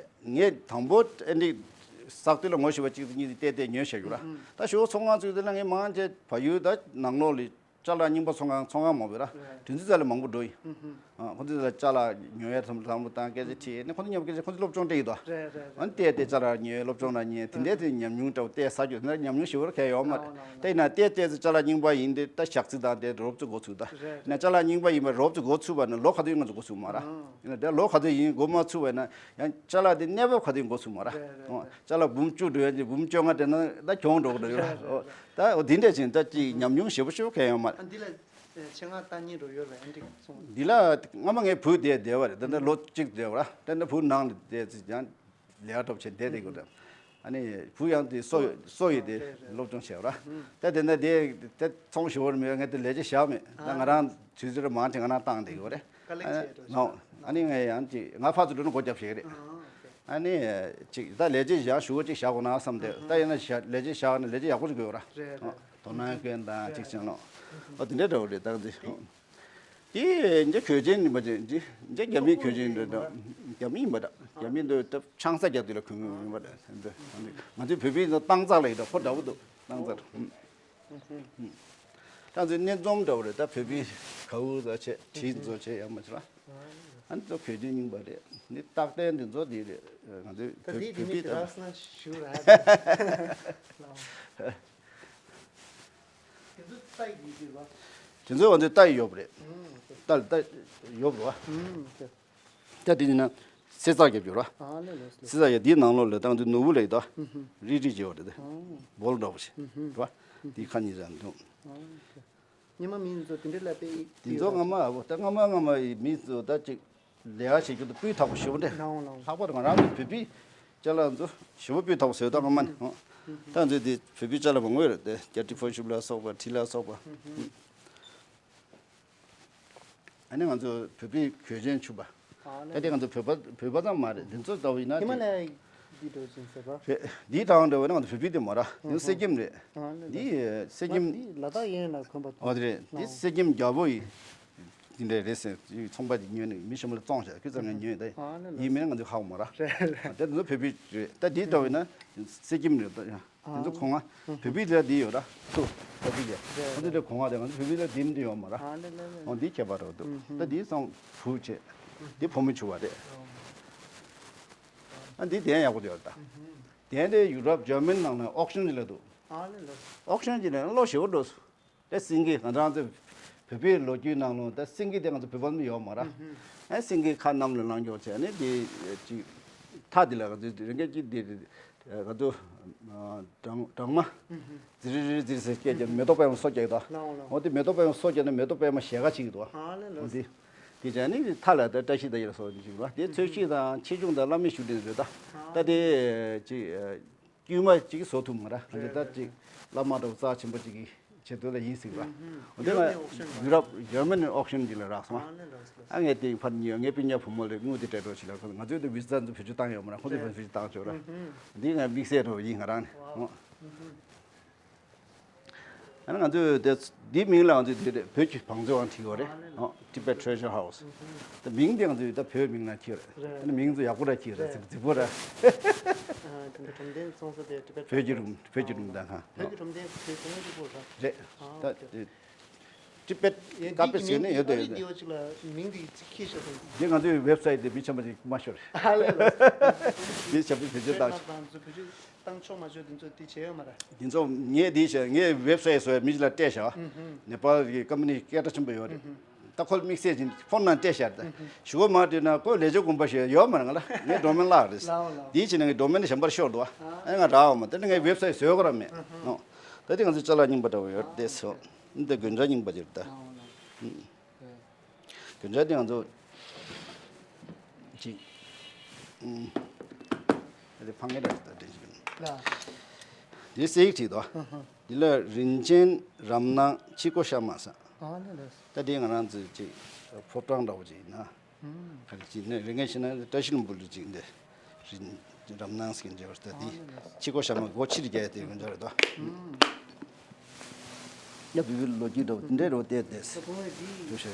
ངས་དང་པོ་ཨ་འདྲི་བསགས་དུས་ལ་ངོ་ཤེས་པ་གཅིག་གཉིས་བལྟས་བལྟས་ཉོས་བཞག་ཡོད་ར། ད་ཞོ་ཚོང་ཁང་ཚུགས་དུས་ལ་ངས་མང་ཆེ་བལ་ཡུལ་ད་ནང་ལོགས་ལ་ཅ་ལག་རྙིང་པ་ཚོང་ཁང་ཚོང་ཁང་མང་པོ་ཡོད་ར། དེ་ཚོའི་རྩ་ལ་མང་པོ་འགྲོ་ཡིན། ཨ་ཁོ་ཚོའི་རྩ་ལ་ཅ་ལག་ཉོ་ཡ་ཐམ་ཐམ་པོ་དང་སྐད་ཆ་དྲིས་ནས་ཁོ་ཚོ་ཉོ་སྐད་ཆ་ཁོ་ཚོ་སློབ་སྦྱོང་སྤྲད་ཡོད་དོ། ཨ་ནི་བལྟས་བལྟས་ཅ་ལག་ཉོས་སློབ་སྦྱོང་ར་ཉན་དེ་འདྲའི་དེ་ཉམས་མྱོང་འདྲ་བོ་བལྟས་ས་རྒྱུ་དེ་འདྲ་ཉམས་མྱོང་ཞེ་པོ་གལ་ཡོད་མ་རེད། དེ་ཡིན་ན་བལྟས་བལྟས་ཚེ་ཅ་ལག་རྙིང་པ་ཡིན་དེ་ད་ཞག་ཚི་དང་དེ་རོབ་ཙམ་འགོ་ཚུགས་ད། ཡིན་ན་ཅ་ལག་རྙིང་པ་ཡིན་པ་རོབ་ཙམ་འགོ་ཚུགས་པ་ན་ལོ་ག་ཚོད་ཡིན་ང་ཚོ་འགོ་ཚུགས་མ་ར། ཡིན་ན་དེ་ལོ་ག་ཚོད་ཡིན་འགོ་མ་ཚུགས་པ་ན་ཡང་ཅ་ལག་དེ་གནས་བབ་ག་ཚོད་ཡིན་འགོ་ཚུགས་མ་ར། ཅ་ལག་འབུམ་བཅུ་འགྲོ་ཡ་ཅིག་འབུམ་བཅོ་ལྔ་དེ་ན་ད་གྱོང་འགྲོ་གི་འགྲོ་ཡོད་ར། ད་འོ་དེ་འདྲས་ཅིག་ད་ཅིག་ཉམས་མྱོང་ཞེ་པོ་ཞེ་པོ་གལ་ཡོད་མ་རེད། ཨ་འདི་ལ་ཆེད་མངགས་བཏང་མཁན་འགྲོ་ཡོད་རེད། ཨ་འདི་སོང་། འདི་ལ་སྔ་མ་ངའི་བུ་དེ་བསྡད་པ་རེད། ད་ལྟ་ལོ་གཅིག་བསྡད་པ་ར། ད་ལྟ་བུ་ནང་ལ་བསྡད་ཚེ་ཡང་ལས་ཀ་འགྲོ་བྱེད་བསྡད་བསྡད་དགོས་རེད། ཨ་ནི་བུ་ཡང་དེ་གསོ་གསོ་ཡི་དེ་སློབ་སྦྱོང་བྱས་པ་ར། ད་དེ་ན་དེ་དེ་ཚོང་ཞུ་བར་མེད། ངས་དེ་ལས་བྱེད་བཞག་མེད། ད་ང་རང་དུས་ཚོད་མང་ཆེ་ང་རང་བཏང་བསྡད་དགོས་རེད། དཀའ་ལས་ཆེ་འགྲོ་ཨ་ནི་ངས་ཡང་ཅིག་ང་ཕར་ཚུར་འགྲོ་ན་སྒོ་རྒྱབ་བྱེད་ཀྱི་རེད། ཨ་ནི་ཅིག་ད་ལས་བྱེད་བཞག་ཞུ་བ་ཅིག་བཞག་དགོས་ན་བསམ་སྟེ། ད་ཡིན་ན་བཞག་ལས་བྱེད་བཞག་ན་ལས་བྱེད་ཡག་པོ་ཅིག་དགོས་ར། རེད་རེད། དོ་སྣང་སྐྱོན་དང་ཅིག་བྱས་ནོ། ཨོ་དེ་འདྲ་འདྲ་བོ་རེད། ད་འདི་དེ་འདི་གོས་ཆེན་ཡིན་པ་ཅིག་འདི་འདི་རྒྱ་མིའི་གོས་ཆེན་རེད། ད་རྒྱ་མི་ཡིན་པ་འདྲ། རྒྱ་མི་འདི་ད་ཆང་ས་རྒྱག་དུས་ལ་གོན་གོན་ཡིན་པ་འདྲ། འདི་ང་ཚོའི་བོད་པའི་ད་སྟངས་རྩ་ལ་ཡིན་ད་ཁོ་འདྲ་བོ་འདུག་སྟངས་རྩ། ད་ཚོའི་སྣེ་འཛོམས་འདྲ་བོ་རེད། ད་བོད་པའི་གའུ་ཚོ་བྱས་དྲིས་ཚོ་བྱས་ཡང་མ་བྱས་པ། ཨ་ནི་ཚོ་གོས་ཆེན་རྙིང་པ་རེད། འདི་རྟག་བརྟན་འདི་ཚོ་འདི་རེད། ང་ཚོའི་ད་བོད་འདི་བོད་དེ་པའི་ད་ད་རག་སོང་ན་ཞུ་ར། དེ་ཚོ་ལྟ་ཡི་ཡོད་པ། དེ་ཚོ་ང་ཚོའི་ལྟ་ཡི་ཡོད་པ་རེད། ལྟ་ལྟ་ཡོད་པ་རེད་བ། ད་དེ་ཡིན་ན་སེ་ཚགས་རྒྱབ་ཡོད་ར། ཨ་ལེ་ལེ་ལེ། སེ་ཚགས་རྒྱབ་འདིའི་ནང་ལོགས་ལ་ད་ང་ཚོའི་ནོར་བུ་ལ་ཡོད་ད། རིལ་རིལ་བྱེད་པ་རེད་དེ། སྦོལ་འདྲ་བོ་ཞིག་རེད་བ། འདི་ཁ་གཉིས་རང་འདུག་ཉི་མ་མིན་ཚོ་དེ་འདྲ་ལ་དཔེ་དེ་ཚོ་སྔ་མ་ཨ་བོ་ད་སྔ་མ་སྔ་མ་ཡི་མི་ཚོ་ད་ཅིག་ལས་ཀ་བྱེད་རྒྱུ་དང་སྤུས་དག་པོ་ཞེ་པོ་འདྲ། ལགས་འོང་ལགས་འོང་། ལྷག་པར་དུ་ང་རང་ཚོ་བོད་པའི་ཅ་ལག་ཚོ་ཞེ་པོ་སྤུས་དག་པོ་བཟོས་ད་སྔ་མ་ནས། ད་ཚོ་དེ་བོད་པའི་ཅ་ལག་མང་པོ་ཡོད་རེད་དེ། རྒྱ་ཊི་ཕོ་ཤུབ་ལ་སོགས་པ་གྲི་ལ་སོགས་པ། ཨ་ནི་ང་ཚོ་བོད་པའི་གོས་ཆེན་ཕྱུ་པ། ཨ་ད་ལེ། དེ་ང་ཚོ་བོད་པ་བོད་པ་ཙམ་མ་རེད། འདི་ཚོ་ལྟ་བུ་ཡིན་ན་ཧི་མ་ལ་ཡའི་འདི་འགྲོ་ཅིང་ཟེར་བ། རེད། འདིའི་དང་འདྲ་བ་ནི་ང་ཚོ་བོད་པའི་དེ་མ་ར། འདི་ཚོ་གསེར་སྐྱེམས་རེད། ཨ་ལེ་ལེ། འདི་གསེར་སྐྱེམས། ང་འདི་ལ་དྭགས་གཡས་ལ་གོན་པ། ཨོ་དེ་རེད། འདི་གསེར་སྐྱེམས་རྒྱལ་པོ་ཡིན། འདི་འདྲ་རེད་ཟེར། ཚོང་པ་ཅིག་ཉོས་ནས་མི་གཞན་པ་ལ་བཙོང་བྱས་ཁོས་རྩ་ནས་ཉོས་ད། ཨ་ལེ་ལེ། ཡིན་མིན་ང་ཚོ་ཧ་གོ་མ་ར། རེད་རེད། དེ་ཚོ་བོད་པའི་རེད། ད་འདི་ལྟ་བུ་ཡིན་ན་གསེར་སྐྱེམས་རེད་ད། དེ་ཚོ་གོང་ང་བོད་པའི་ལ་འདི་ཡོད་ར། ཐུ་ད་འདི་ལ་ང་ཚོ་འདི་གོང་ང་དེ་ང་ཚོ་བོད་པའི་ལ་འདི་འདི་ཡོད་མ་ར། ཨ་ལེ་ལེ་ལེ། འོ་འདི་ཁྱད་པར་རོ་འདུག་ད་འདི་སང་བུ་བྱས། འདི་བུ་མོ་ཕྱུ་པ་རེད། ཨ་འདི་གདན་ཡག་པོ་ཡོད་ད། གདན་དེ་ཡུ་རོབ་ཇར་མན་ནང་ན་ཨོག་ཤན་ཅིག་ལ་འདུག་ཨ་ལེ་ལེ། ཨོག་ཤན་ཅིག་ལ་གློག་ཞེ་པོ་འགྲོ་སོང་། ད་སེང་གེ་ང་རང་ཚོ་བོད་པའི་ལོ་རྒྱུས་ནང་ལོ་ད་སེང་གེ་དེ་ང་ཚོ་བོད་པ་མི་ཡོད་མ་ར། ཨ་སེང་གེ་ཁ་གནམ་ལ་ལངས་ཀྱོག་བྱས་ནས་དེ་ཅིག་མཐའ་དེ་ལ་ང་ཚོ་རང་སྐད་ཀྱི་དེ་ང་ཚོ་སྦྲང་སྦྲང་མ་ཛི་རི་རི་ཛི་རི་ཟེར་སྐད་ཀྱི་མེ་ཏོག་པད་མ་སོ་རྒྱག་གི་འདུག་ལའོ་ལའོ། འོ་དེ་མེ་ཏོག་པད་མ་སོ་རྒྱག་ནས་མེ་ཏོག་པད་མ་ཞལ་ཁ་ཕྱེ་གི་འདུག་ཨ་ལེ་ལོ། འོ་དེ་དེ་བྱས་ནས་མཐའ་ལ་ད་བཀྲ་ཤིས་ད་ཡར་སོ་ཅིག་ལ་དེ་ཚོས་གཅིག་དང་ཆེ་ཆུང་དང་བླ་མའི་བཞུགས་གདན་རེད་ད། ད་དེ་ཅིག་དཀྱུས་མ་གཅིག་བཟོ་ཐུབ་མ་ར། འདི་ལྟར་ཅིག་བླ་མ་འདྲ་བོ་རྩ་ཆེན་པོ་གཅིག་གི་ཆེད་དུ་ལ་ཡིན་སྲིད་པ། འོ་དེ་ལ་ཡུ་རོབ་ནས་ཨོག་ཤོན་མ་རེད། ཡུ་རོབ་ཇར་མན་ནས་ཨོག་ཤོན་གཅིག་ལ་རག་སོང་། ཨ་ངས་དེ་ཕར་ཉོས། ངའི་སྤུན་ཀྱག་བུ་མོ་ལ་དངུལ་དེ་སྤྲད་རོགས་བྱེད་ལ། ང་ཚོས་དེ་བི་ཟ་ཚོ་བེད་སྤྱོད་བཏང་ཡོད་མ་ར། ཁོ་ཚོས་བེད་སྤྱོད་བཏང་ཆོག་ར། འདི་ང་དམིགས་བསལ་འདྲ་བོ་ཡིན་ང་རང་ནས། ཨ་ནི་ང་ཚོས་དེ་འདིའི་མིང་ལ་ང་ཚོས་དེ་རེད། བོད་ཀྱི་བང་མཛོད་ཨང་བྲིས་ཡོད་རེད། ཨ་Tibet Treasure House། ད་མིང་དེ་ང་ཚོས་ད་བོད་མིང་ལ་ཁྱེར་རེད། ཨ་ནི་མིང་ཚོ་ཡག་པོ་ར་ཁྱེར་རེད། རྫིག་རྫིག་པོ་ར། ཨ་དེ་འདྲ་སྒྲོམ་སྟོན་ཚོང་ས་དེ་Tibet བོད་ཀྱི་རུམ་བོད་ཀྱི་རུམ་དང་ཁང་། བོད་ཀྱི་སྒྲོམ་སྟོན་དེ་ཚོང་རིག་པོ་ར། རེད། ད་དེ་Tibet ཀ་པེ་ཟེར་ནས་ཡོད་དོ་ཡོད་དོ། ཨ་རི་དེ་ང་ཚོའི་ཝེབ་སའིཊ་དེ་མི་ཆེན་པ་ཅིག་མ་ཤོར། ཨ་ལེ་ལོ། དེ་བྱ་བུ་བེད་སྤྱོད་བཏང་། བཏང་ཆོག་མ་ཆོག་དེ་ཚོ་དེ་བྱས་ཡོད་མ་རེད། དེ་ཚོ་ངས་དེ་བྱས། ངས་ཝེབ་སའིཊ་བཟོ་ཡ་མི་ཅིག་ལ་སྤྲད་བཞག་ནེ་པཱལ་གྱི་ཀམ་པ་ནི་སྐད་གྲགས་ཆེན་པོ་ཡོད་རེད། ད་ཁོ་ལ་དམིགས་བསལ་གྱིས་ཕོན་ནང་སྤྲད་བཞག་ད་ཞུ་བ་མ་སྤྲད་ན་ཁོ་ལས་བྱེད་དགོངས་པ་ཞིག་ཡོད་མ་རེད། ང་ལ་ངས་ཌོ་མེན་བརླག་རེད། ལའོ་ལའོ། དེའི་ཕྱིར་ན་ངས་ཌོ་མེན་གཞན་པར་ཤོར་འདུག་ཨ་ང་རག་ཡོད་མ་རེད། དེ་ནི་ངས་ཝེབ་སའིཊ་བཟོས་ཁོ་རང་མེད་ནོ། ད་དེ་ང་ཚོའི་ཅ་ལག་རྙིང་པ་འདྲ་བོ་ཡོད་རེད་དེ། སོ་འདི་དགོན་ཇག་རྙིང་པ་ཅིག་རེད་ད། ལའོ་ལའོ། དགོན་ཇག་དེ་ང་ཚོ་ཅིག་ཨུམ། དེ་ཕ་ངེ་ར་ད་དྲན་ཞིག་ལ། དེ་གསེར་ཡིག་བྲིས་དོ། ཨ་ཧ། འདི་ལ་རིན་ཆེན་རབ་སྣང་ཕྱི་སྒོ་གཤམ་མ་ཟེར། ཨ་ལེ་ལེ། ད་དེ་ང་རང་ཚོའི་ཅིག་ཕོ་བྲང་འདྲ་བོ་ཅིག་ཡིན་ན། ག་རེ་ཅིག་ནས་རེ་ངན་ཤེས་ན་བཀྲ་ཤིས་ལྷུན་པོ་ལུ་ཅིག་འདི་རིན་རབ་སྣང་ཟེར་མཁན་བྱས་པ་ད་དེ་ཕྱི་སྒོ་ཞྭ་མོ་སྒོ་ཕྱིར་རྒྱག་ཡ་དེ་ཡོང་འཇོག་རེད་དོ། ཡ་བི་བི་ལོ་རྒྱུས་འདྲ་བོ་དེ་འདྲའི་རོ་བལྟས་བལྟས། ད་གོང་བའི་འདི་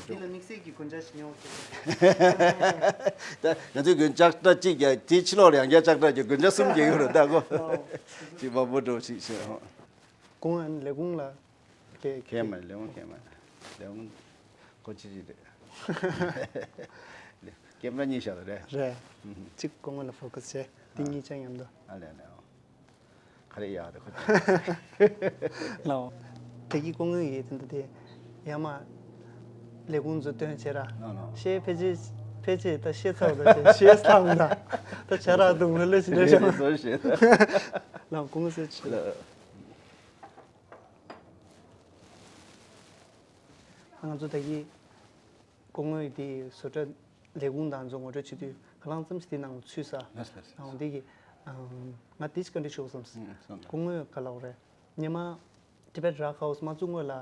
འདི་ལ་དམིགས་བསལ་གྱི་གོན་ཆ་ཞིག་ཉོ་དགོས། ད་ང་ཚོའི་གོན་ལྕགས་སྒྲ་གཅིག་རྒྱག་དེའི་ཕྱི་ལོགས་ལ་ཡང་བསྐྱར་ལྕགས་སྒྲ་རྒྱག་གོན་ཆ་གསུམ་རྒྱག་ཡོད་རེད་ད་གོ། ཅིག་དམར་པོ་འདྲ་བོ་ཞིག་བྱས་ཧོ། གོང་ཨན་ལས་ཁུངས་ལ། ཁྱེད་ཁྱེད་མ་ལས་ཁུངས་ཁྱེད་མ་ལས་ཁུངས་ཁོ་ཅི་ཅི་རེད། ཀེམ་ར་གཉིས་བཞག་རེད། རེད། གཅིག་གོང་ལ་ཕོ་ཁ་སི་བྱས་དེ་གཉིས་ཆ་མཉམ་དུ། ཨ་ལས་ལས། ག་རེ་ཡག་རེད་ཁོ་ཅི། ལའོ། དེ་གི་གོང་ཡི་དེ་འདི་དེ་ཡ་མ་ལས་ཁུངས་ཚོ་སྟོན་བྱས་ར། ལའོ་ལའོ། ཤེས་ཕལ་ཆེར་ཕལ་ཆེར་ད་ཤེས་ཚར་ད་ཤེས་ཤེས་ཚར་ད་ད་བྱ་ར་དུང་ལ་ལ་ཞིག་ལས་བྱ་མ། ལའོ་གོང་སི་ཆེ། ང་ཚོ་ད་གི་སྐུ་ངོ་དེ་བཟོ་གྲྭ་ལས་ཁུངས་དང་ཚོ་ངོ་སྤྲོད་བྱེད་དུས་ག་ལང་ཙམ་ཞིག་དེ་ནང་ཚུད་ས། ལགས་ལགས། ཨང་དེ་གི་ང་དེ་ཅི་ག་འདྲི་ཞུ་བསམ་སོང་། སྐུ་ངོ་ག་ལ་རེད། ཉི་མ་Tibet Rock House མ་བཙུགས་སྔོན་ལ་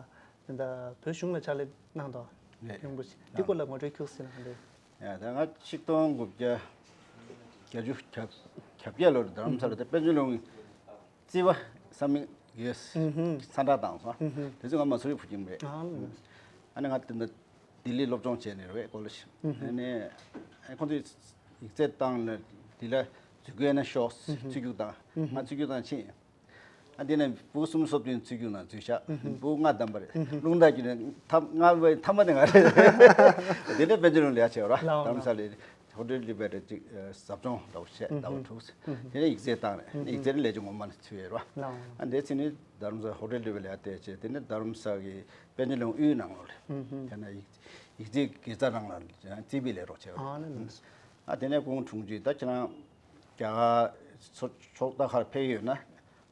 ད་བོད་གཞུང་ལ་ཕྱག་ལས་གནང་དོ། རེད། ཡོང་གི་འདུག་དེ་སྐོར་ལ་ངོ་སྤྲོད་ཁྱུག་ཟེར་ན་ག་འདྲི། ཡ་ད་ང་ཆིག་སྟོང་དགུ་བརྒྱ་བརྒྱད་ཅུ་གྱ་བརྒྱད་ལོར་རྡ་རམ་ས་ལ་དེ་དཔལ་འབྱོར་ལུང་རྩིས་པ་བསམ་ཡས་ཡོད། ཚ་འདྲ་བཏང་སོང་། དེ་ཚོ་ང་མ་སུ་རི་བུ་ཁྱིམ་རེད། ཨ་ནི་ང་དེ་འདྲ་ལྡི་ལི་སློབ་སྦྱོང་བྱས་ནས་རེད་ཀོ་ལེ་ཇི། ཨ་ནི་ཁོང་ཚོས་ཡིག་ཚད་བཏང་ལ་དེ་ལ་འཛུལ་དགོས་ན་ཤོག་ཚུད་རྒྱུགས་བཏང་། ང་ཚུད་རྒྱུགས་བཏང་ཕྱིན། ཨ་དེ་ནས་བུ་གསུམ་སོབ་དུས་ཚུད་རྒྱུགས་ན་འཛུལ་ཤག་བུ་ལྔ་བདམས་པ་རེད། རླུང་རྟ་རྒྱུགས་ནས་ཐ་ལྔ་བའི་ཐ་མ་དེ་ང་རེད། དེ་ནས་དཔལ་འབྱོར་ལུང་ལས་བྱས་ར་རྡ་རམ་ས་ལ། ཧོ་ཊེལ་ལི་བེ་ཏི་ཅིག་ཟབ་སྦྱོང་འདྲ་བོ་བྱས་ཟླ་བ་དྲུག་དེ་ནས་ཡིག་ཚད་བཏང་ནས་ཡིག་ཚད་ནི་ལས་ཀྱི་ངོ་མ་ནས་ཚུད་ཡོད་ར། ཨ་འདས་ཚེ་ནི་རྡ་རམ་ས་ཧོ་ཊེལ་ལི་བེ་ལ་ཡར་བལྟས་བྱས་དེ་ནས་རྡ་རམ་ས་གི་དཔལ་འབྱོར་ལུང་དབུས་ནང་ལོགས་ལ་དེ་ན་ཡིག་ཡིག་ཚད་དགེ་རྩ་རང་ལ་རྩིས་པའི་ལས་རོགས་བྱས་པ་རེད། ཨ་དེ་ནས་ཀོང་དྲུང་ཆེ་ད་ཁྱེད་རང་རྒྱ་གར་ཕྱོགས་ད་ཁར་ཕེབས་ཡོད་ན་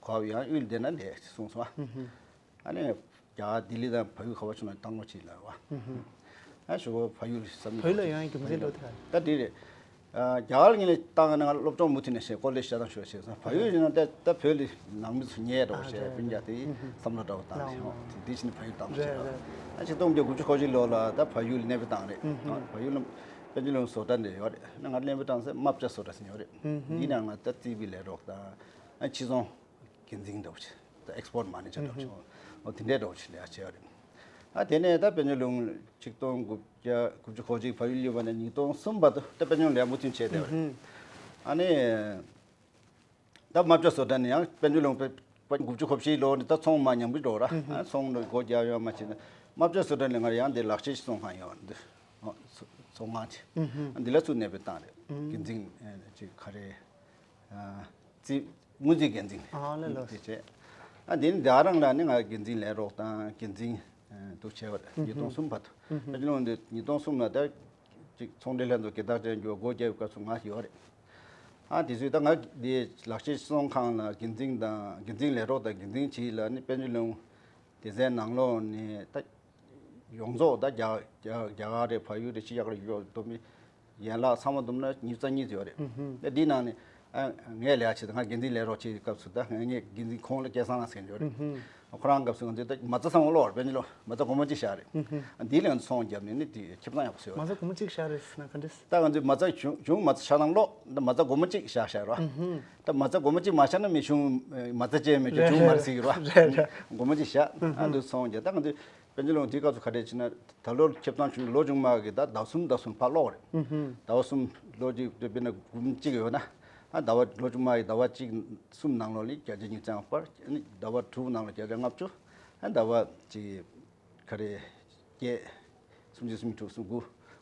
གོ་བ་ཡང་དབུས་ལ་བསྡད་ན་ལས་གསུངས་སོང་། ཨ་ནི་རྒྱ་གར་ལྡི་ལི་དང་བལ་ཡུལ་ག་བ་བྱུང་ན་བཏང་རོགས་བྱེད་ལབ་པ། ཨ་ཞུ་བ་བལ་ཡུལ་བསམ་བལ་ཡུལ་ལ་ཡོང་ཡ་རྒྱུ་མཚན་ལོ་དེ་ག་རེད། ད་དེ་རེད། རྒྱ་གར་ངོས་ནས་བཏང་ན་ང་སློབ་སྦྱོང་མུ་མཐུད་ནས་བྱེད་ཀོ་ལེ་ཇི་བྱ་སྟངས་ཞུ་བ་བྱེད་སོང་། བལ་ཡུལ་ཡིན་ན་ད་ད་བོད་ལ་ནང་མི་ཚོ་ཉེ་འགྲོ་བ་བྱས་སྤུན་ཀྱག་དེ་བསམ་བློ་འདྲ་བོ་བཏང་ཞིང་དེ་དེ་བྱས་ནས་བལ་ཡུལ་བཏང་བྱས། ཨ་ཆིག་སྟོང་དགུ་བརྒྱ་དགུ་བཅུ་གོ་གཅིག་ལོ་ལ་ད་བལ་ཡུལ་གནས་སྤོས་བཏང་རེད། བལ་ཡུལ་ལ་དཔལ་འབྱོར་ལུང་བཟོ་གྲྭ་འདྲ་ཡོད་རེད། ང་གནས་སྤོས་བཏང་སའི་རྨ་བྱ་བཟོ་གྲྭ་ཟེར་ཡོད་རེད། འདི་ནང་ལ་ད་རྩིས་པའི་ལས་རོགས་དང་ཨ་ཕྱི་ཚོང་འགན་འཛིན་འདྲ་བོ་ཅིག་ད་ཨེག་སི་པོར་ཊི་མ་ནེ་ཇར་འདྲ་བོ་ཅིག་འོ་དེ་འདྲའི་འདྲ་བོ་ཅིག་ལས་ཀ་བྱས་པ་རེད། ཨ་དེ་ནས་ད་དཔལ་འབྱོར་ལུང་ཆིག་སྟོང་དགུ་བརྒྱ་དགུ་བཅུ་གོ་གཅིག་བལ་ཡུལ་གླིང་བ་ནས་ཉིས་སྟོང་གསུམ་བར་དུ་ད་དཔལ་འབྱོར་ལུང་ལས་ཀ་མུ་མཐུད་བྱས་བསྡད་པ་རེད། ཨ་ནི་ད་རྨ་བྱ་བཟོ་གྲྭ་ནས་ཡང་དཔལ་འབྱོར་ལུང་དཔེ་དགུ་བཅུ་གོ་བཞི་ལོ་ནས་ད་ཚོང་མ་ཉམས་ཀྱི་འགྲོ་ར། ཨ་ཚོང་ལ་སྒོ་རྒྱག་ཡོད་མ་བྱས་ན་རྨ་བྱ་བཟོ་གྲྭ་ནས་ང་རང་ཡང་འདི་ལག་ཤེས་ཚོང་ཁང་ཡོད་འདི་ཚོང་ཁང་ཅིག་འདི་ལ་ཚུར་གནས་སྤོས་བཏང་རེད། འགན་འཛིན་ཅིག་ག་རེ། རྩིས་དངུལ་རྩིས་འགན་འཛིན་ཨ་ལེ་ལོ། དེ་བྱས། ཨ་དེ་ནི་ད་རང་ལ་ནི་ང་འགན་འཛིན་ལས་རོགས་དང་འགན་འཛིན་དུ་བྱས་པ་རེད། ཉིས་སྟོང་གསུམ་བར་དུ་ཨ་ཅི་ལོང་འདི་ཉིས་སྟོང་གསུམ་ལ་ད་ཅིག་ཚོང་འབྲེལ་ལྷན་ཚོགས་དགེ་རྟགས་ཅན་གྱི་སྒོ་རྒྱག་པའི་སྐབས་སུ་ང་ཡོད་རེད། ཨ་དེ་ཚོས་ད་ང་འདི་ལག་ཤེས་ཚོང་ཁང་ལ་འགན་འཛིན་དང་འགན་འཛིན་ལས་རོགས་དང་འགན་འཛིན་བྱས་ལ་ནི་དཔལ་འབྱོར་ལུང་སྡེ་ཚན་ནང་ལོགས་ནས་ད། ཡོངས་རྫོགས་ད་རྒྱ་རྒྱ་རྒྱ་གར་རེད། བལ་ཡུལ་རེད། ཕྱི་རྒྱལ་ཁག་ལ་ཡོད་དོ་མི་ཡན་ལག་ཚང་མ་བསྡོམས་ན་ཉི་ཤུ་རྩ་གཉིས་ཡོད་རེད། ཨུ་ཧུམ། ད་འདིའི་ནང་ནས་ཨ་ངས་ལས་ཀ་བྱེད་དང་ང་འགན་འཛིན་ལས་རོགས་བྱེད་སྐབས་སུ་ད་ངས་འགན་འཛིན་ཁོང་ལ་སྐལ་བཟང་ལགས་ཟེར་མཁན་ཡོད་རེད། ཨུ་ཧུམ། ཁོ་རང་སྐབས་སུ་ང་ཚོས་ད་མ་རྩ་ཚང་མ་ཀློག་རེད། དཔེར་ན་ཀློག་མ་རྩ་སྒོར་མོ་གཅིག་བཞག་རེད། ཨུ་ཧུམ། འདིའི་ལས་ཚོང་བརྒྱབ་ནས་ནི་དེ་ཁེ་བཟང་ཡག་པོ་བཟོས་ཡོད་མ་རེད། རྩ་སྒོར་མོ་གཅིག་བཞག་རེད་ཟེར་ན་ག་འདྲས། ད་ང་ཚོས་མ་རྩ་གཞུང་གཞུང་མ་རྩ་ཆ་ཚང་ཀློག་ད་མ་རྩ་སྒོར་མོ་གཅིག་བཞག་བཞག་རོ། ཨུ་ཧུམ། ད་མ་རྩ་སྒོར་མོ་གཅིག་མ་བཞག་ན་མི་གཞུང་མ་རྩ་བཅད་མི་ཆོག་གཞུང་མ་རྩ་ཟེར་གི་རོ། རེད་རེད། སྒོར་མོ་གཅིག་བཞག་ཨུ་ཧུམ། ཨ་འདི་ཚོང་བརྒྱབ། ད་ང་ཚོས། དཔལ་འབྱོར་ལུང་དེའི་སྐབས་སུ་ག་རེ་བྱས་ན་ད་ལོ་ཁེ་བཟང་བྱུང་ལོ་བྱུང་མ་གི་ད་ཟླ་གསུམ་ཟླ་གསུམ་ཕར་ཀློག་རེད། ཨུ་ཧུམ། ཟླ་བ་གསུམ་ལོ་གཅིག་དཔེར་ན་འབུམ་གཅིག་ཡོད་ན་ཨ་ཟླ་བ་ལོ་བྱུང་མ་གི་ཟླ་བ་གཅིག་གསུམ་ནང་ལོགས་ལ་བརྒྱ་ཆ་ཉིས་བརྩེགས་ལྔ་བར་ཨ་ནི་ཟླ་བ་དྲུག་ནང་ལ་བརྒྱ་ཆ་ལྔ་བཅུ། ཨ་ཟླ་བ་གཅིག་ག་རེ་བརྒྱད་སུམ་ཅུ་སུམ་ཅུ་དྲུག་གསུམ་དགུ་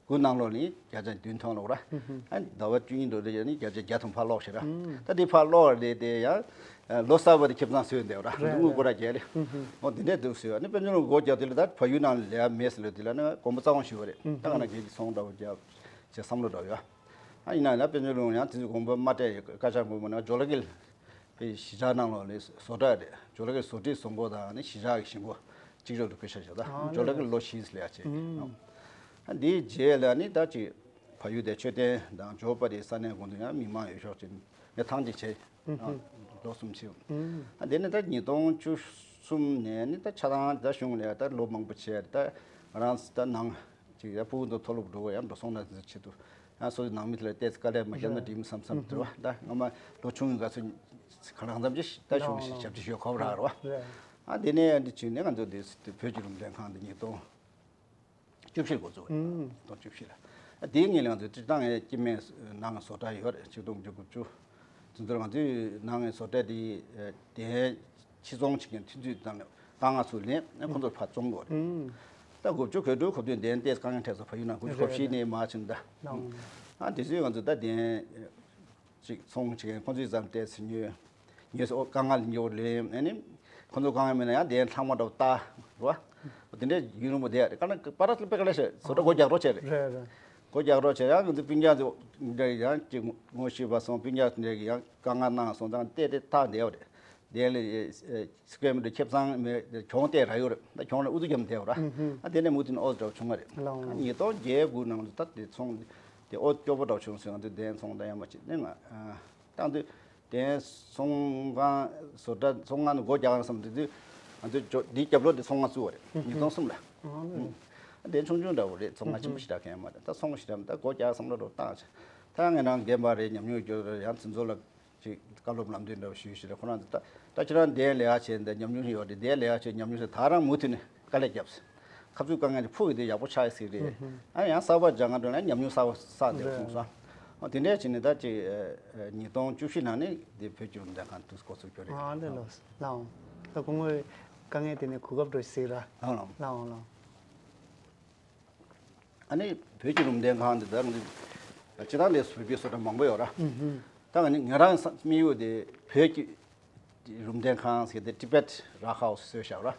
དགུ་ནང་ལོགས་ལ་བརྒྱ་ཆ་བདུན་ཐོན་ལོག་ར། ཨུ་ཧུམ། ཨ་ཟླ་བ་བཅུ་གཉིས་འགྲོ་དུས་ཨ་ནི་བརྒྱ་ཆ་བརྒྱ་ཐོན་ཕར་ཀློག་ཤེས་ར། ཨུ། ད་དེ་ཕར་ཀློག་རེད་དེ་ཡང་། ལོ་གསར་པ་དེ་ཁེ་བཟང་བཟོས་འདུག་ར། རེད་དངུལ་རེད། སྒོར་ར་རྒྱག་ལེ། ཨུ་ཧུམ། འོ་དེ་འདྲས་འདུག་ཟེར་བ་ནི་དཔལ་འབྱོར་ལུང་སྒོ་རྒྱག་དུས་ལ་ད་བལ་ཡུལ་ནང་ལ་ལས་མེད་ཟེར་ལོ་དེ་ལ་ནི་དགོངས་པ་རྩ་དགོངས་ཞུས་པ་རེད། ཨུ་ཧུམ། ད་ང་རང་སྒེར་གྱི་ཚོང་འདྲ་བོ་རྒྱབ་ཅེས་བསམ་བློ་འདྲ་བོ་ཡོད། ཨ་ཡིན་ན་ཡང་དཔལ་འབྱོར་ལུང་ཡང་དེ་ཚོའི་དགོངས་པ་མ་སྤྲད་ཡོད། བཀའ་ཤག་དགོངས་པ་ནང་ཇོ་ལ་ཀིལ་གྱི་གཞིས་ཆགས་ནང་ལོགས་ལ་བཟོ་གྲྭ་རེད། ཇོ་ལ་ཀིལ་བཟོ་གྲྭའི་བཟོ་འགོ་དང་ནི་གཞིས་ཆགས་ཀྱི་གཞིས་འགོ་གཅིག་ལྕོགས་ཏུ་བཀོད་ཤག་བྱས། ད་ཨ་ཇོ་ལ་ཀིལ་ལོ་བཞི་ལས་ཡ་བྱས། ཨུ་ཧུམ། ཨ་འདིའི་རྗེས་ལ་ནི་ད་ཅིག་བལ་ཡུལ་དེ་མཆོད་རྟེན་དང་ཇོ་བོ་དཔལ་ལྡན་ས་གནས་དགོན་དུ་ཡང་མི་མང་ཡོད་ཤོག་ཅིག་ངས་ཐང་ཅིག་བྱས། ཨུ་ཧུམ། ལོ་གསུམ་ཕྱིན། ཨུ། ཨ་དེ་ནས་ད་ཉིས་སྟོང་བཅུ་གསུམ་ནས་ནི་ད་ཆ་ཚང་ད་གཞུང་ལས་ད་ལོ་མང་པོ་བྱས། ད་ ང་རང་ད་ནང་ཅིག་ཡ་ཕྲུ་གུ་ཚོ་མཐོ་སློབ་འགྲོ་ཡ་འགྲོ་སོང་ན་ཆེད་དུ་ཡང་སོ་སོའི་ནང་མི་དེ་ལ་ཏོག་ཙམ་དཀའ་ལས་མ་བརྒྱབ་ན་འགྲིག་མི་བསམ་བསམ་འདུག་བ། ད་སྔ་མ་ལོ་ཆུང་ཡིན་ག་ཚོད་གང་ལ་གང་འཚམ་ཅིག་ད་ཞུ་ཞིག་ཞབས་ཕྱི་ཞུ་ཁོ་ར་ར་བ། ཨ་དེ་ནས་འདི་བྱུང་ནས་ང་ཚོ་འདི་བོད་ཀྱི་རུམ་གདན་ཁང་འདི་ཉིས་སྟོང་བཅུ་བཞི་ལ་འགོ་བཙུགས་པ་རེད། ཉིས་སྟོང་བཅུ་བཞི་ལ། ཨ་དེའི་སྔོན་ལ་ང་ཚོ་སྤྱིར་བཏང་ངའི་སྐྱེ་དམན་ནང་བཟོ་གྲྭ་ཡོད་རེད། ཆིག་སྟོང་དགུ་བརྒྱ་དགུ་བཅུ་དེ་ཚོར་ང་ཚོའི་ནང་ནས་བཟོ་གྲྭ་དེ་དེ་ཕྱི་ཚོང་བྱེད་མཁན་ཐོན་རྫས་དང་དཀའ་ངལ་ཚུར་ལེན་ནས་ཁོང་ཚོར་ཕར་བཙོང་དགོས་རེད། ད་དགུ་བཅུ་གོ་དྲུག་གོ་བདུན་དེ་ཏོག་ཙམ་དཀའ་ངལ་འཕྲད་སོང་། ཕ་ཡུལ་ནང་དགུ་བཅུ་གོ་བཞི་ནས་མར་ཕྱིན་ད། ཨ་དེ་ཚོའི་ང་ཚོ་ད་དེ་ཅིག་ཚོང་བྱེད་མཁན་ཁོང་ཚོའི་ཙམ་ཏོག་ཙམ་ཉོས། ཉོས་སོང་། དཀའ་ངལ་ཉོ་ལེན་ཨ་ནི་ཁོང་ཚོ་དཀའ་ངལ་མེད་ན་ཡང་དེ་ལྷག་མ་འདྲ་བོ་ལྟ་རོ། དེ་འདྲའི་ཡུན་རིང་པོ་བསྡད་ཡ་རེད། དཀའ་ན་པ་ར་ལ་པེ་ཀ་ལ་ཤེ་བཟོ་གྲྭ་སྒོ་རྒྱག་རོགས་བྱས་རེད། རེད་རེད། སྒོ་རྒྱག་རོགས་བྱས། ཡང་ང་ཚོ་སྤུན་ཀྱག་ཚོ་འདྲ་ཡང་ཅིག་ངོ་ཤེས་པ་སོང་། སྤུན་ཀྱག་འདྲ་གི་ཡང་དཀའ་ངལ་གནང་སོང་ཙང་ཏོག་ཙམ་ལྟ་བསྡད་ཡོད་རེད། དེ་ལས་སི་ཀུ་ཝེར་མི་ཊར་ཁེ་བཟང་མེད་གྱོང་ཏོག་ཙམ་རག་ཡོད་རེད། ད་གྱོང་ལ་ཨུ་ཚུགས་རྒྱབ་བསྡད་ཡོད་ར། ཨ་དེ་ནས་མུ་མཐུད་ཨོ་འདྲ་བོ་བྱུང་བ་རེད། ལའོ། ཨ་ཉིས་སྟོང་བརྒྱད་དགུ་ནང་ལ་ད་དེ་ཚོང་དེ་ཨོ་སྐྱོ་པོ་འདྲ་བོ་བྱུང་སོང་། ང་ཚོ་དེ་ཚོང་ད་ཡང་མ་བྱེད་ནས་ང་ཨ། བཏང་དུས་དེ་ཚོང་ཁང་བཟོ་གྲྭ་ཚོང་ཁང་དུ་སྒོ་རྒྱག་ཡང་བསམ་དུས་དུས་ང་ཚོ་འདིའི་རྒྱབ་ལོགས་དེ་ཚོང་ཁང་བཙུགས་པ་རེད། ཉིས་སྟོང་གསུམ་ལ། ཨ་དེ་ཆུང་ཆུང་འདྲ་བོ་རེད། ཚོང་ཁང་ཆེན་པོ་ཞེ་དྲག་གང་ཡང་མ་རེད། ད་ཚོང་ཞེ་དྲག་མི་འདུག་སྒོ་རྒྱག་བསམ་བློ་འདྲ་བོ་བཏང་། ད་ངེད་རང་རྒན་པ་རེད། ཉམས་མྱོང་ཡོད་རེད། ཡང་དེ་ཚོ་ལ་ཅིག་བཀའ་སློབ་ལམ་སྟོན་འདྲ་བོ་ཞུས་ཞུས་རེད། ཁོ་རང་ཚོ་ད་ད་ཁྱེད་རང་འདིར་ལས་ཀ་བྱས་འདི་ཉམས་མྱོང་ཡོད་རེད། འདིར་ལས་ཀ་བྱས་ཉམས་མྱོང་ཞིག་ད་རང་མུ་མཐུད་ནས་དཀའ་ལས་བརྒྱབ། ཁ་མཆུ་དཀའ་ངལ་ཕུག་གི་དེ་ཡག་པོ་ཆགས་ཡོད་ཟེར་རེད། ཨ་ཡང་གསར་པ་སྦྱང་ག་འགྲོ་ན་ཉམས་མྱོང་གསར་པ་བསགས་འདེབས་སོང་ས། ཨོ་དེ་འདྲས་བྱས་ནས་ད་ཅིག་ཉིས་སྟོང་བཅུ་བཞི་ནང་ནས་དེ་བོད་ཀྱི་རུམ་གདན་ཁང་དུ་འགོ་ཚུགས་རྒྱུ་རེད། ཨ་ལེ་ལོ། ལའོ། ད་སྐུ་ངོས་དཀའ་ངལ་དེ་ནས་གོ་སྐབས་འགྲོ་ཟེར་ར། ལའོ་ལའོ། ལའོ་ལའོ། ཨ་ནི་བོད་ཀྱི་རུམ་གདན་ཁང་འདི་ལྟར་ང་ཚོ་སྤྱིར་བཏང་ལས་བཟོ་པའི་བཟོ་གྲྭ་མང་པོ་ཡོད་ར། ད་ང་ནི་ང་རང་ས་དམིགས་ཡུལ་དེ་བོད་ཀྱི་རུམ་གདན་ཁང་ཟེར་ཏེ་Tibet Rock House་བཟོས་བཞག་ར།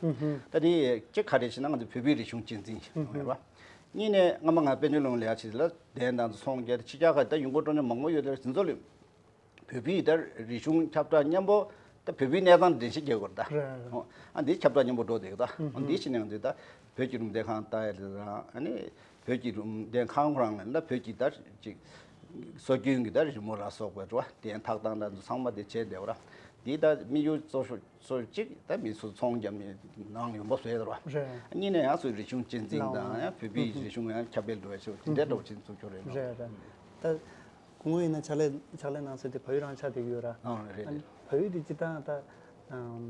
ད་དེ་གཅིག་ག་རེ་བྱས་ན་ང་ཚོ་བོད་པའི་རིག་གཞུང་གཅེས་འཛིན་ཡོད་ར། གཉིས་ནས་སྔ་མ་ང་དཔལ་འབྱོར་ལུང་ལས་ཡ་ཆེད་ལ་གདན་དང་ཚོང་རྒྱག་ཕྱི་རྒྱལ་ཁག་ད་ཡོང་སྒོ་སྤྲོ་ཉམས་མང་པོ་ཡོད་དེ་དེ་ཚོ་ལ། བོད་པའི་ད་རིག་གཞུང་ཁྱབ་བསྒྲགས་མཉམ་པོ་ད་བོད་པའི་གནས་སྟངས་འགྲེལ་བཤད་རྒྱག་དགོས་རེད་ད། རེད་རེད། ཨོ། ཨ་འདི་ཁྱབ་བསྒྲགས་མཉམ་པོ་འགྲོ་བསྡད་ཡོད་ད། ཨོ་འདི་བྱས་ནས་ང་ཚོས་ད་བོད་ཀྱི་རུམ་གདན་ཁང་ལྟ་ཡ་དེ་དང་ཨ་ནི་བོད་ཀྱི་རུམ་གདན་ཁང་ཁོ་རང་ལ་ད་བོད་ཀྱི་ད་ཅིག་སྲོལ་རྒྱུན་གྱི་ད་རི་མོ་ལ་སོགས་པའི་རེད་བ། གདན་ཐག་དང་ད་ཚང་མ་དེ་བྱས་བསྡད་ཡོད་ར། འདི་ད་དམིགས་ཡུལ་གཙོ་ཤོས་གཙོ་གཅིག་ད་མི་ཚོ་ཚོང་རྒྱབ་ནས་ནང་ཡོང་འབབ་བཟོ་ཡ་རེད་བ། རེད། གཉིས་ནས་ཡང་སོའི་རིག་གཞུང་གཅེས་འཛིན་དང་ཡང་བོད་པའི་རིག་གཞུང་ཡང་ཁྱབ་སྤེལ་འགྲོ་བའི་ཆེད་དུ་དེ་འདྲ་འགྲོ་བ་ཆེད་དུ་འཛུགས་སྐྱོང་རེད། རེད་རེད། ད། སྐུ་ངོ་ཡིན་ན་ཕྱག་ལས་ཕྱག་ལས་གནང་ས་དེ་བལ་ཡུལ་རང་ཆགས་བསྡད་ཀྱི་ཡོད་ར། ཨང་རེད་རེད། ཨ་ནི་བལ་ཡུལ་དེ་སྤྱིར་བཏང་ད་ཨམ།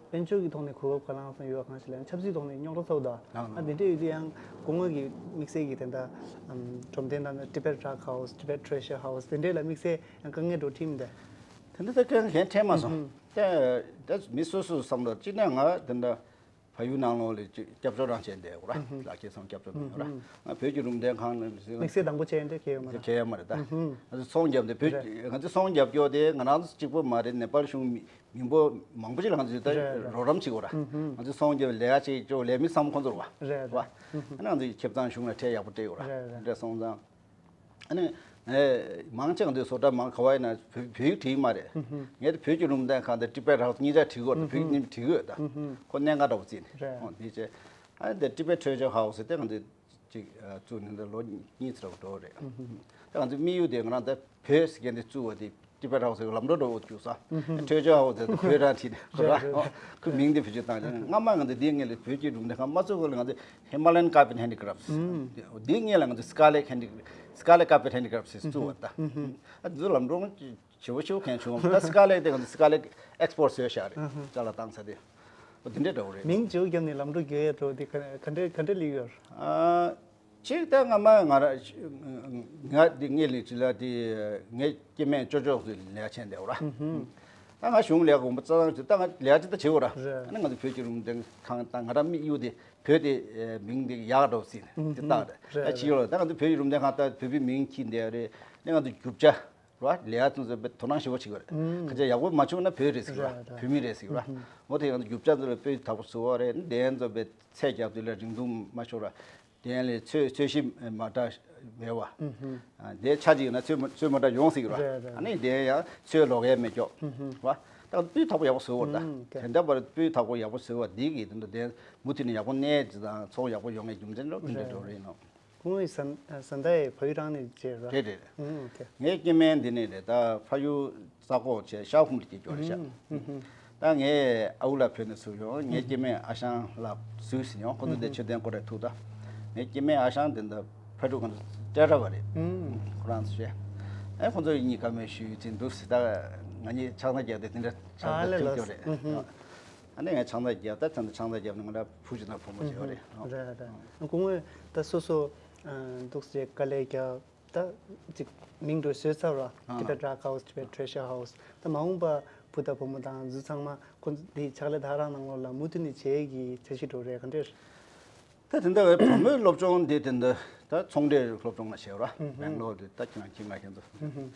དཔལ་འབྱོར་གྱི་ཐོག་ནས་གོ་སྐབས་ག་ལ་གང་ཡོད་གང་ཞིག་ལ་ཆབ་སྲིད་ཐོག་ནས་རྙོག་དྲ་ཚ་བོ་དང་ཨ་དེ་འདྲ་ཡོད་དུས་ཡང་སྐུ་ངོ་གི་དམིགས་བསལ་གྱི་དེ་འདྲ་ཨམ། སྒྲོམ་སྟོན་དང་Tibet Rock House, Tibet Treasure House དེ་འདྲའི་ལ་དམིགས་བསལ་ཡང་དཀའ་ངལ་འགྲོ་ཁྲིམས་དེ། དེ་འདྲ་ད་དཀའ་ངལ་གང་འཕྲད་མ་སོང་། ད་ད་མི་སོ་སོའི་བསམ་བློ་གཅིག་ནས་ང་དེ་འདྲ། ཕ་ཡུལ་ནང་ལོགས་ལ་ཅིག་སྐྱབས་བཅོལ་རང་བྱས་འདས་འོ་ར། ལག་ཁྱེར་སོང་སྐྱབས་བཅོལ་གནང་ཡོད་ར། ང་བོད་ཀྱི་རུམ་གདན་ཁང་ནང་ཟེར་ན་དམིགས་བསལ་དང་པོ་བྱས་འདི་གལ་ཡོད་མ་རེད། གལ་ཡོད་མ་རེད་ད། ང་ཚོ་ཚོང་རྒྱབ་འདི་བོད་ང་ཚོ་ཚོང་རྒྱབ་སྐྱོ་དེ་ང་རང་ཚོ་གཅིག་པོ་མ་རེད། ནེ་པཱལ་གཞུང་མི་མི་འབོར་མང་པོ་ཅིག་ལ་ང་ཚོ་ད་རོགས་རམ་བྱེད་འོ་ར། ང་ཚོ་ཚོང་རྒྱབ་ལས་ཀ་བྱེད་ཅོག་ལས་མི་བསམ་ཁོང་ཚོ་ར་བ། ང་ཚོ་ཁེ་བཟང་གཞུང་ལ་ཁྲལ་ཡག་པོ་སྤྲད་འོ་ར། འདྲ་སོང་ཙང་། ཨ་ནི། ཨེ། མང་ཆེ་བ་འདི་བཟོ་གྲྭ་མང་ག་བ་ཡིན་ན་བོད་བོད་ཡིག་བྲིས་མ་རེད། ངས་དེ་བོད་ཀྱི་རུམ་གདན་ཁང་དང་Tibet Rock House གཉིས་ཆ་བྲིས་གོ། བོད་ཡིག་གཉིས་བྲིས་གོ་ད། ཁོ་གནད་འགག་འདྲ་བོ་བརྩིས་ནས། རེད། ཨོ་འདི་བྱས། ཨ་ནི་དེ་Tibet Treasure House དེ་ང་ཚོས་ཅིག་བཙུགས་ནས་འདི་ལོ་གཉིས་ཙམ་འགྲོ་རེད། ད་ང་ཚོའི་དམིགས་ཡུལ་དེ་ང་རང་ད་བོད་ཟེར་མཁན་དེ་བཙུགས་པ་དེ་Tibet Rock House ལམ་འགྲོ་འགྲོ་བཅུག་ས། Treasure House དེ་བོད་རང་བྲིས་ནས་ཁོ་རང་ཁོའི་མིང་དེ་བེད་སྤྱོད་བཏང་ཡང་སྔ་མ་ང་ཚོ་འདིའི་སྔོན་ལ་བོད་ཀྱི་རུམ་གདན་ཁང་མ་བཙུགས་གོང་ལ་ང་ཚོ། Himalayan Carpet Handicrafts། འདིའི་སྔོན་ལ་ང་ཚོ་Scarlet Handi- Scarlet Carpet Handicrafts ཞེས་བཙུགས་པ་ད། ཨ་འདི་ཚོ་ལམ་འགྲོ་ཞེ་པོ་ཞེ་པོ་མཁན་བྱུང་བ་ད། Scarlet དེ་ང་ཚོ་Scarlet Export བཟོས་བཞག་རེད། ཅ་ལག་བཏང་ས་དེ། འོ་འདི་འདྲས་འདྲ་བོ་རེད། མིང་བརྗེ་པོ་བརྒྱབ་ནས་ལམ་འགྲོ་རྒྱག་ཡས་འགྲོ་འདི་ག་ག་འདྲས་ག་འདྲས་ལིག་ཡོད། ཨ་གཅིག་ད་སྔ་མ་ང་ར་ང་འདི་ངའི་ལས་ཀ་ལ་དེ་ངའི་སྐྱེ་དམན་ཅོ་ཅོ་ཚོའི་ལས་ཀ་བྱས་འདུག་ར། ད་ང་གཞུང་ལས་ཀ་འོང་པ་རྩ་ཚང་ཅིག་ད་ང་ལས་ཀ་ཅིག་ད་བྱེད་དགོས་ར། རེད། ཨ་ནི་ང་ཚོ་བོད་ཀྱི་རུམ་གདན་ཁང་ད་ང་རང་དམིགས་ཡུལ་དེ་བོད་དེ་མིང་དེ་ཡག་འགྲོ་ཟིན་དེ་བཏགས་རེད། རེད། ད་ཕྱི་ལོགས་ད་ང་ཚོ་བོད་ཀྱི་རུམ་གདན་ཁང་ད་བོད་པའི་མིང་འཁྱེར་བསྡད་རེད། ཨ་ནི་ང་ཚོ་རྒྱུ་ཆ་ར་ལས་ཀ་ཚོ་ཚོ་དོ་སྣང་ཞེ་པོ་བྱེད་དགོས་རེད། ཁ་ཆེ་ཡག་པོ་མ་བྱུང་ན་བོད་རེད་ཟེར་ར། རེད། རེད། བོད་མི་རེད་ཟེར་ར། འོ་དེ་ང་ཚོ་རྒྱུ་ཆ་ཚོ་ལ་སྤོས་དག་པོ་བཟོ་བ་རེད། ཨ་ནི་གདན་ཚོ་དཔེ་ཚད་རྒྱབ་དུས་ལ་རིང་ཐུང་མ་ཤོར་བ། གདན་ལ་ཚོས་ཚོས་གཞི་མ་འདྲ་མེད་བ། ཨ་དེ་ཆ་གཅིག་ན་ཚོས་མ་ཚོས་མ་འདྲ་ཡོང་སྲིད་ར། རེད་རེད། ཨ་ནི་དེ་ཡང་ཚོས་ལོག་ཡས་མེད་ཀྱོག་བ། ད་སྤུས་དག་པོ་ཡག་པོ་བཟོ་བར་ད། ཨུམ་ཀྱ། དེ་འདྲ་བར་སྤུས་དག་པོ་ཡག་པོ་བཟོ་བ་འདི་གི་དེ་འདྲ་དེ་མུ་མཐུད་ནས་ཡག་པོ་གནས་ཀྱི་དང་ཚོང་ཡག་པོ་ཡོང་ཡས་རྒྱུ་མཚན་རོ་དེ་འདྲ་འགྲོ་རེད་ནོ། ཁོང་གི་ཟན་ཟན་ད་ཡི་བོད་ཡིག་རང་ནས་བརྗེད་ར། རེད་རེད་རེད། ཨུམ་ཀྱ། ངའི་སྐྱེ་དམན་འདི་ནས་རེད། ད་ཕ་ཡུལ་ས་ཁོག་བྱས་ཤར་ཁུམ་ལ་སྐྱེས་ཀྱོག་རེད་ཤག་ཨུམ་ཨུམ། ད་ངས་ཨ་ཁུ་ལ་ཕུལ་ནས་ཚུར་ཡོང་། ངའི་སྐྱེ་དམན་ཨ་ཞང་ལ་ཟུར་ཟིན་ཡོང་། ཁོ་ཚོ་དེ་མཆོད་རྟེན་སྐོར་ར་ཐུག་ད། ངའི་སྐྱེ་དམན་ཨ་ཞང་དེ་འདྲ་ཕ་ཕྲུག་གང་འདྲ་སྤྲད་ར་བ་རེད། ཁོ་རང་ཚོ་བཤད། ཨེ་ཁོ་ཚོ་གཉིས་ཀ་མེད་ཞུས་ཅིག་འདུག་ཟེར། ད་ང་གཉིས་ཆང་ས་རྒྱག་དེ་དེ་འདྲ་ཆང་ས་ཨ་ལས་རྒྱག་ལགས་རྒྱག་རེད། ཨ་ནི་ངས་ཆང་ས་རྒྱག་ད་ཆང་ས་ཆང་ས་རྒྱབ་ནས་ང་འདྲ་བུ་ཅིག་དང་བུ་མོ་བྱེད་པ་རེད། རེད་རེད། སྐུ་ངོས་ད་སོ་སོ་འདུག་ཟེར་དཀའ་ལས་རྒྱག་ད་ཅིག་མིང་འདྲ་བཟོས་ཚར་བ། ཨ་དེ་ད་ཌར་ཀ་ཧའུ་སི་བྱས་པའི་ཊི་རེ་ཤར་ཧའུ་སི། ད་མ་འོངས་པ་བུ་དང་བུ་མོ་དང་གཟུགས་ཚང་མ་ཁོ་འདི་ཕྱག་ལས་ད་རང་ནང་ལོགས་ལ་མུ་མཐུད་ནས་བྱེད་ཀྱི་འཆར་གཞི་འདྲ་རེད་ག་འདྲས། ད་དེ་འདྲ་བའི་བུ་མོའི་སློབ་སྦྱོང་འདི་དེ་འདྲ་ད་ཚོང་འབྲེལ་སློབ་སྦྱོང་ལ་བྱས་ར། སྦེང་ལོར་དུ་ད་ཁྱེད་རང་ཁྱེད་ང་ཁྱེད་ཚོ།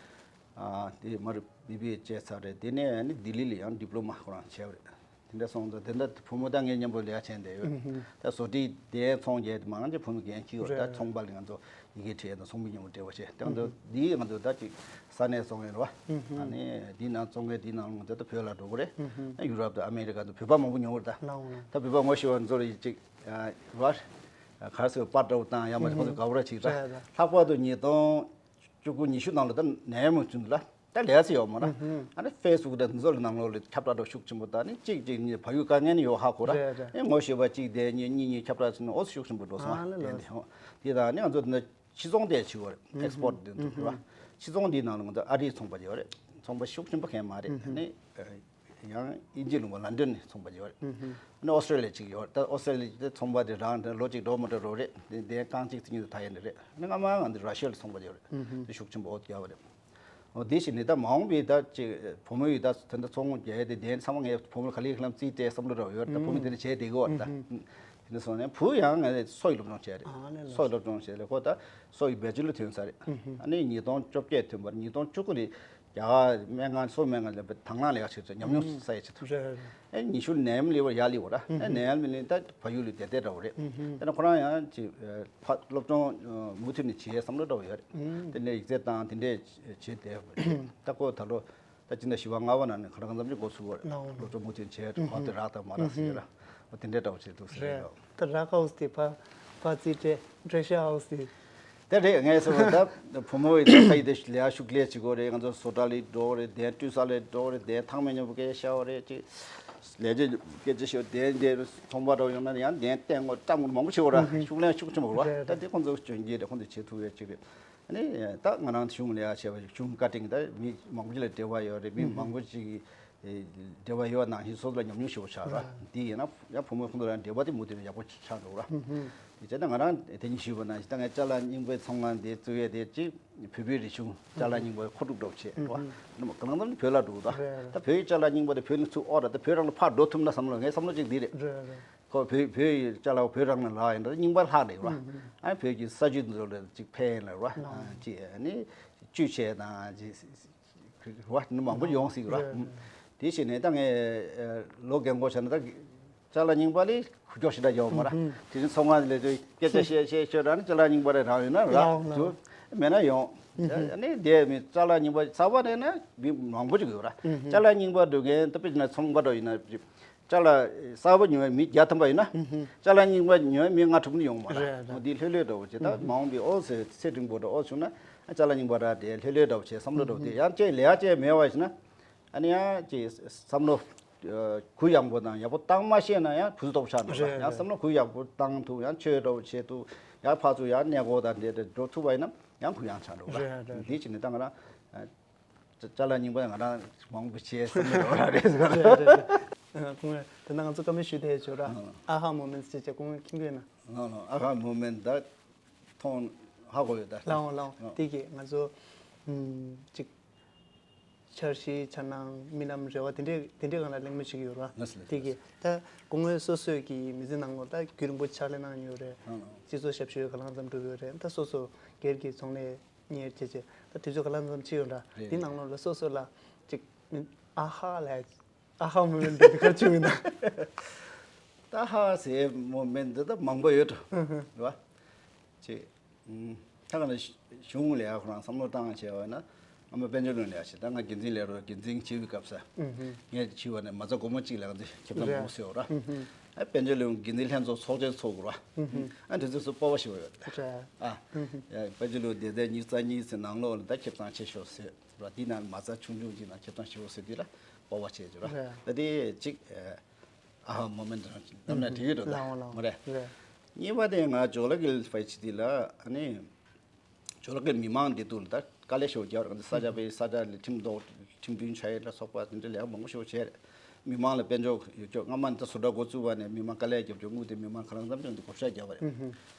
ཨ་དེ་མར་བི་བི་ཨེ་བྱས་ཚར་རེད། དེ་ནས་ནི་ལྡི་ལི་ལ་ཡང་ཌི་པི་ལོ་མ་ཁོ་རང་བྱས་པ་རེད། དེ་འདྲ་སོང་ཙང་དེ་འདྲ་བུ་མོ་ད་ངའི་མཉམ་པོ་ལས་ཀ་བྱས་བསྡད་ཡོད། ད་བཟོ་གྲྭའི་དེ་ཚོང་རྒྱག་དེ་མང་ཆེ་བུ་མོ་འགན་འཁྱེར་ཡོད། ད་ཚོང་པ་ལ་ང་ཚོ་ཡི་གེ་བྲིས་དང་ཚོང་པའི་མཉམ་པོ་འབྲེལ་བ་བྱས། དེ་ང་ཚོ་འདིའི་ང་ཚོ་ད་ཅིག་ས་གནས་བཙོང་མཁན་རེད་བ། ཨ་ནི་འདིའི་ནང་བཙོང་མཁན་འདིའི་ནང་ལ་ང་ཚོ་ད་བོད་ལ་འགྲོ་གི་རེད། ད་ཡུ་རོབ་དང་ཨ་མེ་རི་ཀ་དུ་བོད་པ་མང་པོ་ཉོ་གི་རེད་ད། ད་བོད་པ་ངོ་ཤེས་པ་ཚོ་ལ་ཅིག་རེད་བ། ག་རེ་ཟེར་པར་འདྲ་བོ་བཏང་ཡང་མ་ཁོང་ཚོ་དགའ་པོ་ར་ཅིག་ར། ལྷག་པར་དུ་ཉིས་སྟོང་བཅུ་དགུ་ཉི་ཤུ་ནང་ལ་ད་ནད་ཡམས་བྱུང་འདུག་ལ། ད་ལས་ས་ཡོད་མ་ར། ཨ་ནི་ཕེ་སི་བུག་དང་འདི་ཚོ་ལ་ནང་ལོགས་ལ་ཁྱབ་བསྒྲགས་འགྲོ་ཤུགས་ཆེན་པོ་དང་ནི་གཅིག་གཅིག་གཉིས་ཕ་ཡུལ་དཀའ་ངལ་ཡོད་ཧ་གོ་ར། རེད་རེད། ཨེ་ངོ་ཤེས་པ་གཅིག་དེ་གཉིས་གཉིས་གཉིས་ཁྱབ་བསྒྲགས་བྱས་ནས་ཨོ་ཤུགས་ཆེན་པོ་འགྲོ་སོང་ཨ། ཨ་ལས་དེ་ལས། འདི་དང་ནི་ང་ཚོ་འདི་ཕྱི་ཚོང་དེ་བྱེད་དགོས་རེད། ཨེག་སི་པོར་ཊི་དེ་ཚོ་རེད་བ། ཕྱི་ཚོང་འདིའི་ནང་ལ་ང་ཚོ་ཨ་རིའི་ཚོང་པ་ཡོད་རེད། ཚོང་པ་ཤུགས་ཆེན་པོ་གང་ཡང་མ་རེད། ཨ་ནི་ཡང་དབྱིན་ཇི་ལུང་པ་ལན་ཌོན་ནས་ཚོང་པ་ཡོད་རེད། ཨ་ནི་ཨོ་སི་ཊེ་ལི་ཡ་གཅིག་ཡོད་རེད། ད་ཨོ་སི་ཊེ་ལི་ཡ་དེ་ཚོང་པ་དེ་རང་དེ་ལོ་གཅིག་འགྲོ་མ་འགྲོ་རོགས་རེད། དེ་དེ་རྐང་གཅིག་དེ་ཉིད་དུ་ཐག་ཡིན་རེད། ཨ་ནི་སྔ་མ་ང་ཚོ་ར་ཤི་ཡ་ལ་ཚོང་པ་ཡོད་རེད། དེ་ཤུགས་ཆེན་པོ་ཨོ་རྒྱག་པ་རེད། འོ་དེ་བཞིན་ནི་ད་མ་འོངས་པའི་ད་ཅིག་བུ་མོ་ཡིས་ད་དེ་འདྲ་ཚོང་རྒྱག་ཡས་དེ་དེ་ཚང་མ་ངས་བུ་མོ་ག་ལེར་ཁ་ལམ་རྩིས་སྤྲད་བསམ་བློ་འདྲ་བ་ཡོད་རེད། ད་བུ་མོ་དེ་འདྲ་བྱས་བསྡད་ཀྱི་ཡོད་རེད་ད། དེ་འདྲ་སོང་ནས་བུ་ཡང་ངས་སོ་ཡི་སློབ་སྦྱོང་བྱས་རེད། ཨ་ལས་ལགས། སོ་ཡི་སློབ་སྦྱོང་བྱས་རེད། ཁོ་ད་སོ་ཡི་བེ་ཅི་ལོ་ཐོན་ས་རེད། ཨ་ནི་ཉིས་སྟོང་བཅོ་བརྒྱད་ཐོན་པར་ཉིས་སྟོང་བཅུ་དགུ་ལ་རྒྱ་གར་སྨན་ཁང་སོ་སྨན་ཁང་ལ་དང་བླངས་ལས་ཀ་བྱེད་ཚོད་ཉམས་མྱོང་ས་ཡ་བྱེད་ཐུབ། རེད་རེད། ཨེ་ཉི་ཤུ་ནད་ཡམས་ལས་བར་ཡར་ལས་བར་ཨེ་ནད་ཡམས་ལས་ད་ཕ་ཡུལ་ལ་བསྡད་བསྡད་འདྲ་བོ་རེད། དེ་ནས་ཁོ་རང་ཡང་ཅིག་ཕ་སློབ་སྦྱོང་མུ་མཐུད་ནས་བྱེད་བསམ་བློ་འདྲ་བོ་ཡོད་རེད། དེ་ནས་ཡིག་ཚད་བཏང་དེ་འདྲས་བྱེད་བསྡད་པ་རེད། ད་ཁོ་ད་ལོ་ད་ཅི་འདྲ་བཞི་པ་ལྔ་པ་ནང་ནས་ག་རེ་གང་འཚམ་ཅིག་འགོ་ཚུགས་པ་རེད། ལའོ། སློབ་སྦྱོང་མུ་མཐུད་བྱས་གོང་དུ་རག་དང་མ་རག་ཟེར་ལ་དེ་འདྲས་འདྲ་བོ་བྱེད་འདུག་ཟེར་རེད། ལའོ། ད་ར་ཀའོ་སི་དེ་ཕ་ཕ་རྩིས་སྤྲད་ཊི་རེ་ཤར་ཧའུ་སི་དེ། དེ་རེད། ངས་ཟེར་བ་ད་བུ་མོ་ཡི་ད་ཕ་ཡི་དེ་ལས་ཤུགས་ལས་བྱེད་དགོས་རེད། ང་ཚོ་བཟོ་གྲྭ་ལས་འགྲོ་རེད། དེ་འཕྲུལ་ས་ལས་འགྲོ་རེད། དེ་ཐང་མེད་མཉམ་པོ་སྐད་ཤར་བ་རེད་ཅིག་ལས་བྱེད་སྐད་ཆ་ཤོད་དེ་འདྲ་ཚོང་པ་འགྲོ་ཡོང་ན་ཡང་དེ་བསྟན་དགོས་བཀྲམ་དགོས་མང་པོ་བྱེད་དགོས་ར། ཤུགས་ལས་ཤུགས་ཆེན་པོ་ར། རེད་ད་རེད། དེ་ཁོང་ཚོ་གྱོན་གྱི་རེད། ཁོང་ཚོ་བྱེད་ཐུབ་ཡོད་ཅིག་རེད། ཨ་ནི་ད་ང་རང་གཞུང་ལས་ཀ་བྱས་པ་གཞུང་བཀའ་དྲིན་ད་མི་མང་པོ་ཅིག་ལ་འབྲེལ་བ་ཡོད་རེད། མི་མང་པོ་ཅིག་གིས་འབྲེལ་བ་ཡོད་པ་ནང་བཞིན་སོ་སོ་ལ་ཉམས་མྱོང་ཞེ་པོ་ཆགས་ར། དེ་ཡིན་ན་ཡང་བུ་མོ་ཁོང་ཚོ་ལ་འབྲེལ་བ་དེ་མུ་མཐུད་ནས་ཡག་པོ་ཆགས་འགྲོ་ར། དེ་བྱས་ན་ང་རང་དེ་ཉིད་ཞུས་པ་ནང་བཞིན་ད་ངས་ཅ་ལག་རྙིང་པའི་ཚོང་ཁང་དེ་བཙུགས་ཡས་དེ་གཅིག་བོད་པའི་རིག་གཞུང་ཅ་ལག་རྙིང་པ་མཁོ་སྒྲུབ་འདྲ་བོ་བྱས་ར། གང་ལྟར་བོད་ལ་འགྲོ་གི་འདུག་ད་བོད་ཀྱི་ཅ་ལག་རྙིང་པ་དེ་བོད་ནས་ཚུར་ཨོ་ར་ད་བོད་རང་ལ་ཕར་འགྲོ་ཐུབ་ན་བསམ་བློ་ངའི་བསམ་བློ་གཅིག་འདི་རེད། ཁོ་བོད་བོད་ཡི་ཅ་ལག་བོད་རང་ལ་ལག་ཡིན་ན་རྙིང་པ་ལྷག་རེད་བ། ཨ་བོད་ཀྱི་ས་ཆུ་འདི་ཚོ་ལ་ཅིག་ཕན་ཡིན་ལ་བ། ཅིག་ཨ་ནི་བཅུད་ཆེ་དང་ཅིག་བ་ནི་མང་པོ་ཡོང་སྲིད་ར། དེ་བྱས་ནས་ད་ངས་ལོ་རྒན་གོག་བྱས་ན་ད་ཅ་ལག་རྙིང་པ་ལས་ཁུ་ཁྱོག་ཞེ་དྲག་ཡོང་མ་ར། དེ་རིང་ཚོང་ཁང་ལས་ཚོས་སྐད་ཆ་བཤད་བཤད་ཤོད་ར་ནི་ཅ་ལག་རྙིང་པ་རེ་རང་ཡོད་ན་ར་ཚུ་མེད་ན་ཡོང་། ཨ་ནི་དེ་མི་ཅ་ལག་རྙིང་པ་ཚ་བ་རེད་ན་མི་མང་པོ་ཅིག་ཡོད་ར། ཅ་ལག་རྙིང་པ་འགྲོ་མཁན་ད་དཔེ་བྱས་ན་ཚོང་པ་འགྲོ་ཡིན་ན། ཅ་ལག་གསར་པ་ཉོ་བའི་མི་བརྒྱ་ཐམ་པ་ཡིན་ན། ཅ་ལག་རྙིང་པ་ཉོ་བའི་མི་ལྔ་དྲུག་ནི་ཡོང་མ་རེད། རེད་རེད། འོ་འདི་ལྷོད་ལྷོད་འདྲ་བོ་བྱས་ད་མ་འོངས་པའི་ཨོ་ཚེ་ཚེ་འབྲིང་པོ་འདྲ་ཨོ་བྱུང་ན་ཨ་ཅ་ལག་རྙིང་པ་ར་དེ་ལྷོད་ལྷོད་འདྲ་བོ་བྱས་བསམ་བློ་འདྲ་བོ་དེ་ཡང་ཅེས་ལས་ཡ་ཅེས་མེད་པ་ཡིན་ན་ཨ་ནི་ཡང་ཅེས་བསམ་བློ་གུ་ཡངས་པོ་དང་ཡག་པོ་བཏང་མ་ཤེས་ན་ཡང་གུ་ཚོད་ཐོག་ཆགས་འགྲོ་ར། རེད་ཡང་རེད། བསམ་བློ་གུ་ཡག་པོ་བཏང་ཐུབ་ཡང་ཆོས་འདྲ་བོ་བྱེད་ཐུབ་ཡང་ཕར་ཚུར་ཡང་གནས་སྐོར་དང་འདྲ་འདྲ་འགྲོ་ཐུབ་པ་ཡིན་ན་ཡང་གུ་ཡངས་ཆགས་འགྲོ་ར། རེད་རེད། འདི་བྱས་ནས་ད་ང་རང་། ཅ་ཅ་ལག་རྙིང་པ་ང་རང་མང་པོ་བྱས་བསམ་བློ་འགྲོ་ར་རེད་ཟེར་ག་རེད་རེད་རེད། ཁོང་ད་ལྟ་ང་ཚོ་བཀའ་མོལ་ཞུས་བསྡད་ཡོད་ར། ཨ་ཧ་མོ་མེན་ཊི་ཟེར་བྱས་ཁོང་མཁྱེན་གྱི་ཡོད་ན། ལགས་ལགས། ཨ་ཧ་མོ་མེན་ཊི་ད་མཐོང་ཧ་གོ་ཡོད་ད། ལགས་འོང་ལགས་འོང་། དེ་གིས་ང་ཚོ་ཅིག་འཆར་གཞི་འཆར་སྣང་རྨི་ལམ་རེ་བ་དེ་འདྲས་དེ་འདྲས་སྒང་ལ་གླེང་མོལ་བྱེད་ཀྱི་ཡོད་ར། ལགས་སོ་ལགས་སོ། དེ་གིས་ད་སྐུ་ངོ་སོ་སོའི་གི་མི་ཚེ་ནང་ལོགས་ད་རྒྱུན་རིང་པོ་ཕྱག་ལས་གནང་ཡོད་རེད། ལགས་ལགས། སྤྱི་ཚོགས་ཞབས་ཞུ་ག་ལ་ཙམ་བསྒྲུབས་ཡོད་རེད། ད་སོ་སོ་སྒེར་གྱི་ཚོང་ལས་གཉེར་བྱས་བྱས་ད་དུས་ཚོད་ག་ལ་ཙམ་ཕྱིན་ཡོད་འདྲ། རེད་འདི་རེད། ནང་ལོགས་ལ་སོ་སོ་ལ་ཅིག་ཨ་ཧ་ལ་ཨ་ཧ་མོ་མེན་ཊི་འདི་ག་བྱུང་ཡོད་ན། ད་ཧ་ཟེར་མོ་མེན་ཊི་འདི་ད་མང་པོ་ཡོད་འགྲོ་རེད་བ། ཅིག་ད་ག་ནང་གཞུང་ལས་ཁོ་རང་བསམ་བློ་བཏང་བྱས་པ་ན་ཨ་མ་དཔལ་འབྱོར་ལོན་ལས་ཤེ་ད་ང་འགན་འཛིན་ལས་རོགས་འགན་འཛིན་བྱེད་པའི་སྐབས་ས་ངས་འཆི་བ་ནས་མ་རྩ་སྒོར་མོ་གཅིག་ལ་ང་ཚོ་ཁེ་བཟང་མང་པོ་ཟེར་བ་ར། ཨ་དཔལ་འབྱོར་ལོན་འགན་འཛིན་ལྷན་ཚོགས་ཚོགས་ཆེན་ཚོགས་དགོས་ར། ཨ་འདི་ཚོ་ཚོ་སྤོབས་པ་ཞེ་པོ་ཡོད། ཨ་དཔལ་འབྱོར་ལོན་སྡེ་ཚན་ཉི་ཤུ་རྩ་གཉིས་ཚེ་ནང་ལོགས་ལ་ད་ཁེ་བཟང་ཆེ་ཤོས་ཟེར་ར། འདི་ནང་མ་རྩ་ཆུང་ཆུང་གཅིག་ནང་ཁེ་བཟང་ཞེ་པོ་ཟེར་དུས་ལ་ སྤོབས་པ་བྱས་བྱུང་ར། རེད། ད་དེ་གཅིག་ཨ་ཧ་མོ་མེན་ཊི་རང་ལབ་ན་འགྲིག་གི་འགྲོ་ད། ལའོ་ལའོ། མ་རེད། རེད། གཉིས་པ་དེ་ང་ཇོ་ལ་གིལ་ཕའི་ཆི་དེ་ལ་ཨ་ནི། ཇོ་ལ་གིལ་མི་མང་འདི་དུ་ལ་ད་དཀའ་ལས་ཤོར་རྒྱབ་ར། ས་ཆ་པའི་ས་ཆ་ལ་ཁྲིམས་གཏོགས་ཁྲིམས་མཐུན་ཆ་ཡེ་ལ་སོགས་པ་དེ་འདྲ་ལས་མང་པོ་ཤོར་བྱས་རེད། མི་མང་ལ་དཔལ་འབྱོར་ཡོད་ཅོག་སྔ་མ་ནི་ད་བཟོ་གྲྭ་འགོ་བཙུགས་པ་ནས་མི་མང་དཀའ་ལས་རྒྱབ་ཅོག་དངུལ་དེ་མི་མང་ག་ལང་ཙམ་ཅིག་འདི་བགོ་བཤའ་རྒྱབ་པ་རེད།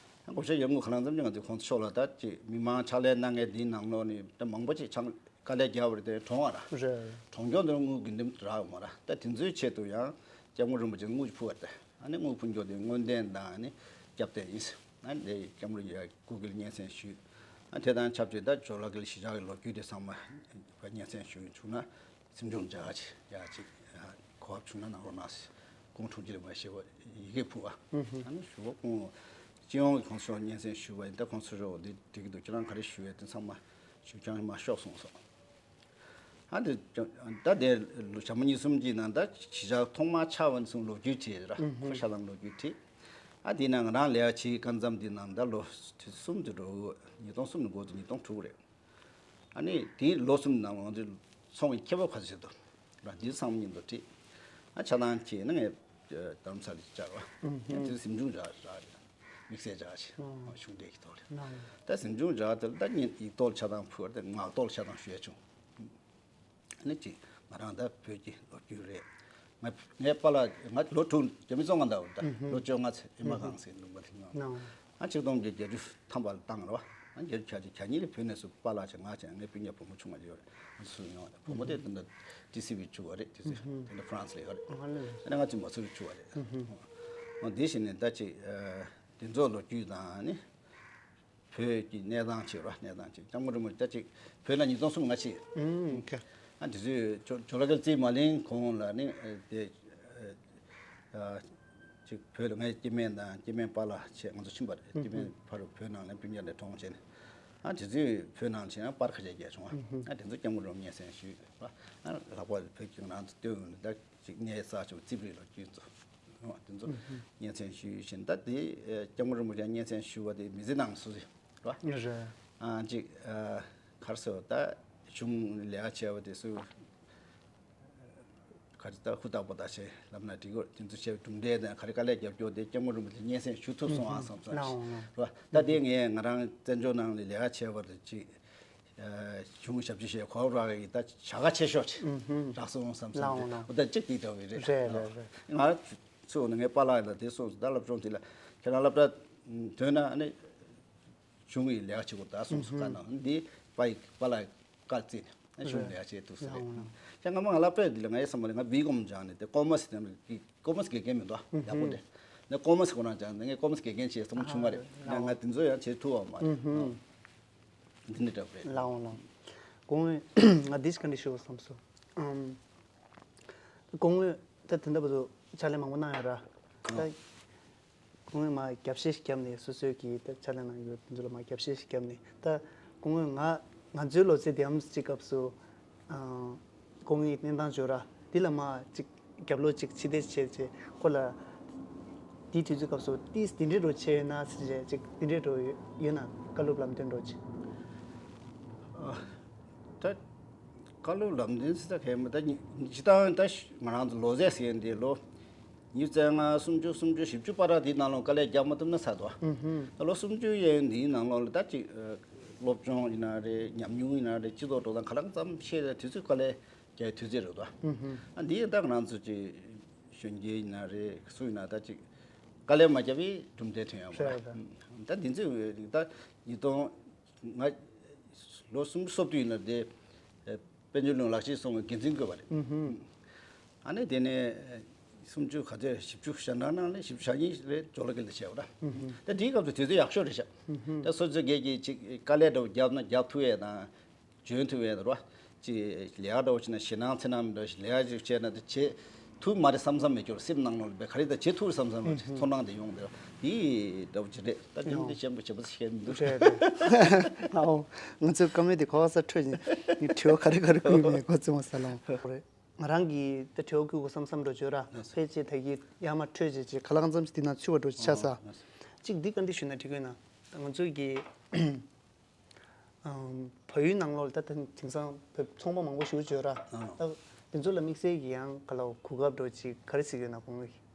བགོ་བཤའ་རྒྱབ་དངུལ་ག་ལང་ཙམ་ཅིག་འདི་ཁོང་ཚོ་ཕྱོགས་ལ་ད་ཅིག་མི་མང་ཕྱག་ལས་གནང་མཁན་འདིའི་ནང་ལོགས་ནས་ད་མང་པོ་ཅིག་ཆང་དཀའ་ལས་རྒྱབ་པ་རེད། དེ་གྲོངས་པ་ར། རེད། གྲོངས་ཀྱོག་འདི་དངུལ་དགེ་འདུན་རག་ཡོད་མ་ར། ད་དེ་ཚོའི་ཆེད་དུ་ཡང་སྐྱབས་མགོན་རིན་པོ་ཆེ་དངུལ་ཕུལ་བ་རེད། ཨ་ནི་དངུལ་ཕུལ་ཀྱོག་དེ་དངོས་བདེན་དང་ཨ་ནི་སྐྱབས་བསྟེན་ཡིན། ཨ་ནི་དེ་སྐྱབས་མགོན་ཡ་སྐུ་སྒེར་སྙན་སེང་ཞུས། ཨ་དེ་དང་ཆབས་ཅིག་ད་ཇོ་ལ་གིལ་གཞིས་ཆགས་ཀྱི་ལོ་རྒྱུས་དེ་ཚང་མ་སྙན་སེང་ཞུ་བྱུང་ན་སེམས་ཆུང་བྱ་ཅིག་ཡ་ཅིག་གོ་བབ་བྱུང་ན་གནང་རོགས་གནང་ཟེར། ཁོང་དྲུང་ཆེ་ལ་མ་ཞེས་པ་ཡི་གེ་ཕུལ་བ། ཨ་ནི་ཞུ་བ་ཁོང་སྤྱི་ཡོངས་ཀྱི་ཁོང་ཚོ་སྙན་སེང་ཞུས་པ་ཡིན། ད་ཁོང་ཚོ་རོགས་འདི་འགྲིག་གི་འདུག་ཁྱེད་རང་ག་རེ་ཞུ་ཡས་དེ་ཚང་མ་ཞུ་རྐྱང་མ་ཤོག་གསུངས་སོང་། ཨ་འདི་ད་དེ་ལོ་བྱ་མོ་གཉིས་གསུམ་གྱི་ནང་ད་གཞིས་ཆགས་ཐོག་མར་ཆགས་པ་ནས་བཟུང་ལོ་རྒྱུས་བྲིས་ར། ཁོ་ཤ་ལང་ལོ་རྒྱུས་བྲིས། ཨ་དེ་ནང་ང་རང་ལས་ཀ་བྱེད་སྐབས་མཚམས་དེ་ནང་ད་ལོ་གསུམ་དུ་འགྲོ། ཉིས་སྟོང་གསུམ་ནས་འགོ་བཙུགས་ཉིས་སྟོང་དྲུག་རེད། ཨ་ནི་དེའི་ལོ་གསུམ་ནང་ང་ཚོའི་ཚོང་གི་ཁྱད་པར་ག་ཚོད་འདུག་ར་འདི་ཚང་མ་མཉམ་དུ་བྲིས། ཨ་ཆ་ཚང་བྱས་ན་ངས་རྡ་རམ་ས་ལ་བཅར་བ། ཨ་དེ་གཟིམ་ཆུང་བཞག་ར། དམིགས་བསལ་བྱ་ཞིག་གཞུང་འབྲེལ་གྱི་ཐོག་ལ། ད་གཟིམ་ཆུང་བྱ་དེ་ལ་ད་ཉིན་ཡིག་ཐོག་ལ་ཆ་ཚང་ཕུལ་བ་དེ་ངག་ཐོག་ལ་ཆ་ཚང་ཞུ་ཡ་བྱུང་། ཨ་ནི་ཅིག་ང་རང་ད་བོད་ཀྱི་ལོ་རྒྱུས་རེད། ང་ངའི་པཱ་ལགས་ང་ལོ་དྲུག་རྒྱ་མི་བཙོན་ཁང་ད་འོ་ད་ལོ་བཅོ་ལྔ་ཚེ་ཨེ་མ་ཁང་ཟེར་ལུང་པ་དེ་ང་ཨ་ཆིག་སྟོང་དགུ་བརྒྱ་བརྒྱད་ཅུ་ཐམ་པ་ལ་བཏང་རོ། ཨ་བརྒྱད་ཅུ་གྱ་གཅིག་གྱ་གཉིས་ལ་བོད་ནས་སུ་པཱ་ལགས་ཆེ་ང་ཆེ་ངའི་སྤུན་ཀྱག་བུ་མོ་ཆུང་བ་ཡོད་རེད། ང་ཚོ་ཡོང་བ་རེད། བུ་མོ་དེ་ད་ལྟ་ཊི་སི་ཝི་བཅུག་པ་རེད། ཊི་སི་ཝི་དེ་འདྲ་ཧྥ་རན་སི་ལ་ཡོད་རེད། ཨ་ནི་ང་ཚོ་མ་སུ་རི་བཅུག་པ་རེད། ཨ་འདི་བཞིན་ནས་ད་ཅིག་དེ་ཚོ་ལོ་རྒྱུས་དང་ནི་བོད་ཀྱི་གནས་སྟངས་ཅིག་ར། གནས་སྟངས་ཅིག་སྐྱབས་མགོན་རིན་པོ་ཆེ་ད་ཅིག་བོད་ལ་ཉིས་སྟོང་གསུམ་ང་ཕྱིན། ཨ་དེ་ཚོས་ཇོ་ཇོ་ལ་གལ་རྩིས་མ་ལེན་གོང་ལ་ནི་དེ། ཅིག་བོད་ལ་ངའི་སྐྱེ་དམན་དང་སྐྱེ་དམན་པཱ་ལགས་བྱས་ང་ཚོ་ཕྱིན་པ་རེད། སྐྱེ་དམན་ཕ་རུ་བོད་ནང་ལ་སྤུན་ཀྱག་ལས་གྲོངས་བྱས་ནས། ཨ་དེ་ཚོས་བོད་ནང་ཕྱིན་ན་པར་ཁ་ཤས་རྒྱག་བྱུང་བ། ཨ་དེ་ཚོ་སྐྱབས་མགོན་རིན་པོ་ཆེ་སྙན་སེང་ཞུས་པ། ཨ་ལྷག་པར་བོད་ཀྱི་ང་རང་ཚོ་སྟོད་ཡོང་ནས་ད་ཅིག་གནས་ས་ཆུ་རྩིབ་རི་ལ་རྒྱུན་ཚོ་དེ་ཚོ་སྙན་སེང་ཞུས་བཞིན་ད་དེ་སྐྱབས་མགོན་རིན་པོ་ཆེ་སྙན་སེང་ཞུས་པ་དེ་མི་ཚེ་ནང་སུ་རེད། རེད། ཨ་ཅིག་གར་སོ་ད་གཞུང་ལས་ཀ་བྱས་པ་དེ་སུ། ག་རེ་ད་ཧུར་ཐག་པོ་ད་བྱས་ལབ་ན་འགྲིག་གོ་དེ་ཚོ་བྱས་གྲུབ་འབྲས་དང་ག་རེ་དཀའ་ལས་རྒྱབ་སྐྱོར་དེ་སྐྱབས་མགོན་རིན་པོ་ཆེ་སྙན་སེང་ཞུ་ཐུབ་སོང་ཨ་བསམ་བསམ་ལའོ་ལའོ། རེད་བ། ད་དེ་ངས་ང་རང་བཙན་བྱོལ་ནང་ལ་ལས་ཀ་བྱས་པ་དང་ཅིག་གཞུང་ཞབས་ཕྱི་བྱས་གོ་ར་གི་ད་བྱ་དགའ་ཆེ་ཤོས་ཅིག་རག་སོང་བསམ་བསམ་ལའོ་དེ་ལའོ། འོ་ད་ཅིག་དེ་འདྲ་བའི་རེད། རེད་རེད་རེད། ང་ཚོ་ནས་ངའི་པཱ་ལགས་ལ་དེ་སོང་ད་སློབ་སྦྱོང་དེ་ལ་ཁྱེད་རང་སློབ་གྲྭ་ཐོན་ན་ཨ་ནི། གཞུང་གི་ལས་ཀ་བྱེད་དགོས་ད་གསུངས་སོ། བཀའ་གནང་འདི་པ་ཡི་པཱ་ལགས་བཀའ་བརྩིས་ནས་གཞུང་ལས་ཀ་བྱེད་ཐུབ་ས་རེད། ཡང་སྔ་མ་ང་ལ་པས་འདི་ལ་ངའི་བསམ་པ་ལ་ང་བི་ཀོམ་སྦྱངས་ནས་དེ་ཀོ་མར་སི་དེ་ཀོ་མར་སི་དགེ་རྒན་མི་འདུག་ཡག་པོ་དེ་ནས་ཀོ་མར་སི་ཁོ་རང་སྦྱངས་ནས་ངས་ཀོ་མར་སི་དགེ་རྒན་བྱས་བསམ་བློ་བྱུང་བ་རེད། ཡང་ང་དེ་ཚོ་ཡང་བྱེད་ཐུབ་པ་མ་རེད། འདི་འདྲ་འདྲ་པོ་རེད། ལའོ་ལའོ། གོང་ངོས་ང་འདི་ཞིག་ག་འདྲ་ཞུ་བསམ་སོང་། གོང་ངོས་ད་དེ་འདྲ་པོ་ཚོ་ཕྱག་ལས་མང་པོ་གནང་ཡོད་ར། ད། ཁོང་མ་རྒྱབ་བཤད་ཞིག་བརྒྱབ་ནས་སོ་སོའི་གི་ད་ཕྱག་ལས་གནང་ཡོད་དེ་ཚོ་ལ་མ་རྒྱབ་བཤད་ཞིག་བརྒྱབ་ནས་ད་ཁོང་ང་ང་ཚོའི་ལོ་ཚད་དེའམ་གཅིག་སྐབས་སུ་ཁོང་གི་གནས་སྟངས་བརྗོད་ར་འདི་ལ་མ་གཅིག་རྒྱབ་ལོག་གཅིག་ཕྱི་བལྟས་བྱས་བྱས་ཁོ་ལ་དེའི་དུས་ཚོད་སྐབས་སུ་ཏིས་དེ་འདྲའི་འགྲོ་ཆེ་ཡོད་ན་ཟེར་བྱས་གཅིག་དེ་འདྲའི་འགྲོ་ཡོད་ན་བཀའ་སློབ་ལམ་སྟོན་འགྲོ་ཆེ། ད་བཀའ་སློབ་ལམ་སྟོན་ཟེར་ད་གས་མ་ད་ཇི་ལྟར་ད་ང་རང་ཚོ་ལོ་ཚད་ཟེར་འདི་ལོ། ཉི་ཤུ་རྩ་ལྔ་སུམ་ཅུ་སུམ་ཅུ་བཞི་བཅུ་བར་ལ་དེའི་ནང་ལོགས་དཀའ་ལས་རྒྱག་མ་ཐུབ་ན་ཚར་འདུག་ཨ། ད་ལོ་སུམ་ཅུ་ཡན་དེའི་ནང་ལོགས་ལ་ད་ཅིག་སློབ་སྦྱོང་ཡིན་ན་རེད། ཉམས་མྱོང་ཡིན་ན་རེད། སྤྱི་ཚོགས་འགྲོ་སྟངས་ག་རང་ཙམ་ཤེས་ཏེ་དུས་ཚོད་དཀའ་ལས་རྒྱག་དུས་ཚོད་རེད་འདུག་ཨ། འདི་ཡང་ད་ང་རང་ཚོ་ཅིག་གཞོན་སྐྱེས་ཡིན་ན་རེད། སུ་ཡིན་ན་ད་ཅིག་དཀའ་ལས་མ་བརྒྱབ་པའི་གྲུབ་འབྲས་ཐོན་ཡོང་བ་རེད། ད་འདི་ཚོས་ད་ཉིས་སྟོང་ང་ལོ་སུམ་ཅུ་སོ་བདུན་ཡིན་ན་དེ་དཔལ་འབྱོར་གླིང་ལག་ཤེས་ཚོགས་པའི་འགན་འཛིན་དགོས་པ་རེད། ཨ་ནི་དེ་ནས་སུམ་ཅུ་ག་ཚོད་བཞི་བཅུ་ཞེ་གྲངས་ནང་ནས་བཞི་བཅུ་ཞེ་གཉིས་རེད་ཇོ་ལ་གིལ་དུ་བྱས་པ་ར། ད་དེའི་སྐབས་སུ་དུས་ཚོད་ཡག་ཤོས་རེད་ཤག་ད་སོ་སོ་སྒེར་གྱི་ཅིག་དཀའ་ལས་འདྲ་བོ་བརྒྱབ་ན་རྒྱབ་ཐུབ་ཡས་དང་འཇོན་ཐུབ་ཡས་ར། ཅིག་ལས་ཀ་འདྲ་བོ་བྱས་ན་ཞེད་སྣང་འཚེར་སྣང་མི་འདྲ་ཞིག་ལས་ཀ་ཅིག་བྱས་ན་དེ་བྱེད་ཐུབ་མ་རེད་བསམ་བསམ་མེད་ཀྱོར་སེམས་ནང་ལོགས་ལ་བས་ག་རེ་ད་བྱེད་ཐུབ་རེད་བསམ་བསམ་མེད་ཀྱོར་ཚོར་སྣང་དེ་ཡོང་དེ་ར། དེ་འདྲ་བོ་ཅིག་རེད། ད་དེ་འདི་ཞེན་པ་བྱེད་པ་ཞེན་འདུག་རེད་རེད། ཨའོ། ང་ཚོའི་བཀའ་མོལ་དེ་གོ་བ་ས་འཕྲོད་ཅིང་ངས་དྲི་བ་ག་རེ་ག་རེ་བསྐུར་མེད་གོ་ཚོད་མ་ས་ལོང་རེད། ང་རང་གིས་ད་དྲི་བ་བསྐུར་དགོས་བསམ་བསམ་འགྲོ་བརྗོད་ར་ཕལ་ཆེར་ད་གིན་ཡར་མར་འཕྲོད་ཅིག་ཅིག་ག་ལ་གང་འཚམ་ཞིག་དེ་ན་ཚུད་པ་འགྲོ་ཆགས་ས། གཅིག་འདི་བཀའ་འདྲི་ཞུས་ན་འགྲིག་གི་ཡོད་ན། ད་ང་ཚོའི་གི་བལ་ཡུལ་ནང་ལོགས་ལ་ད་དེང་སང་བོད་ཚོང་པ་མང་པོ་ཞིག་བརྗོད་ར། ད་ དེ་ཚོ་ལ་དམིགས་བསལ་གྱི་ཡང་ག་ལ་གོ་སྐབས་འདྲ་ཅིག་ག་རེ་ཟེར་གྱི་ཡོད་ན་ཁོང་གིས།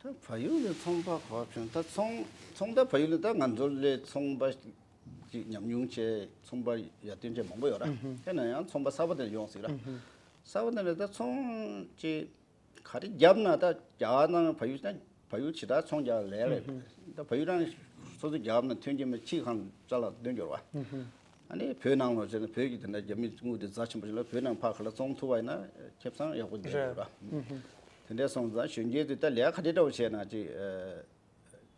ད་བལ་ཡུལ་ལ་ཚོང་པ་གོ་བ་བྱུང་ད་ཚོང་ཚོང་ད་བལ་ཡུལ་ལ་ད་ང་ཚོ་ལས་ཚོང་པ་ཅིག་ཉམས་མྱོང་བྱས་ཚོང་པ་ཡར་ཐོན་བྱས་མང་པོ་ཡོད་ར། དེ་ན་ཡང་ཚོང་པ་གསར་པ་དེ་ཡོང་སྲིད་ར། གསར་པ་དེ་ནས་ད་ཚོང་ཅིག་ག་རེ་བརྒྱབ་ན་ད་རྒྱ་གར་ནང་བལ་ཡུལ་ན་བལ་ཡུལ་ཇི་ལྟར་ཚོང་རྒྱག་ལས་རེད། ད་བལ་ཡུལ་རང་སོ་སོ་རྒྱབ་ན་ཐོན་གྱི་མི་ཕྱི་གང་ཅ་ལག་འདོན་འགྱུར་བ། ཨ་ནི་བོད་ནང་ལ་བྱས་ན་བོད་ཀྱི་དེ་འདྲ་རྒྱ་མི་དངུལ་དེ་རྫ་ཆེན་པོ་ཞིག་ལ་བོད་ནང་ཕར་ག་ལ་བཙོང་ཐུབ་པ་ཡིན་ན་ཁེ་བཟང་ཡག་པོ་རེད་རེད་ར། དེ་འདྲ་སོང་ཙང་གཞོན་སྐྱེས་དེ་ད་ལས་ཀ་ག་འདྲ་འདྲ་བོ་བྱས་ན་ཅིག་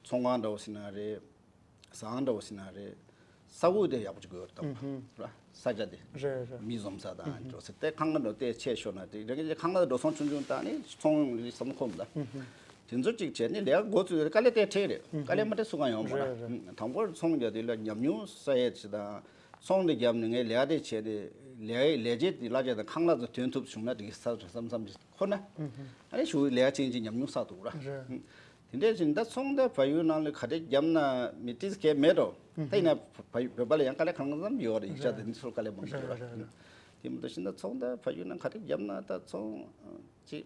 ཚོང་ཁང་འདྲ་བོ་ཟེར་ན་རེད། ཟ་ཁང་འདྲ་བོ་ཟེར་ན་རེད། ས་ཁུག་དེ་ཡག་པོ་ཅིག་དགོས་རེད་དམ་ར། ས་ཆ་དེ་རེད་རེད། མི་འཛོམས་ས་དང་འགྲོ་ས་དེ་ཁང་གླ་འདྲ་བོ་དེ་ཆེ་ཤོས་ན་དེ་རེད་གི་ཁང་གླ་འགྲོ་སོང་ཆུང་ཆུང་བཏང་ནས་ཚོང་ཡོང་ལི་བསམ་ཁོམ་ད། དེ་ཚོ་གཅིག་བྱས་ནས་ལས་ཀ་འགོ་བཙུགས་དཀའ་ལས་དེ་འཕྲད་རེད། དཀའ་ལས་མ་འཕྲད་སུ་གང་ཡོང་མ་རེད། དང་པོར་ཚོང་རྒྱག་དུས་ལ་ཉམས་མྱོང་ས་ཡས་ཆེ་དང་། ཚོང་དེ་བརྒྱབ་ནས་ངས་ལས་ཀ་དེ་བྱས་ཏེ་ལས་ལས་བྱེད་དེ་གླ་ཆ་དང་ཁང་གླ་དུ་ཐོན་ཐུབ་བྱུང་ན་འགྲིག་ས་རེད་བསམ་བསམ་ཅིག་ཁོ་ན། ཨ་ནི་ཞུ་ལས་ཀ་ཆེན་གྱི་ཉམས་མྱོང་བསགས་འདུག་ར། དེ་འདྲས་ཟིན་ད་ཚོང་དང་བལ་ཡུལ་ནང་ལ་ག་རེ་བརྒྱབ་ན་མི་ཏིས་གས་མེད་འགྲོ། ད་ཡིན་ན་བལ་བོད་པ་ལ་ཡང་དཀའ་ལས་གང་འཚམ་ཡོད་རེད་ཡིག་ཆ་དེ་འདི་ཚོར་དཀའ་ལས་མང་པོ་ཡོད་རེད། དེ་མི་འདུག་ཕྱིན་ད་ཚོང་དང་བལ་ཡུལ་ནང་ག་རེ་བརྒྱབ་ན་ད་ཚོང་ཅི།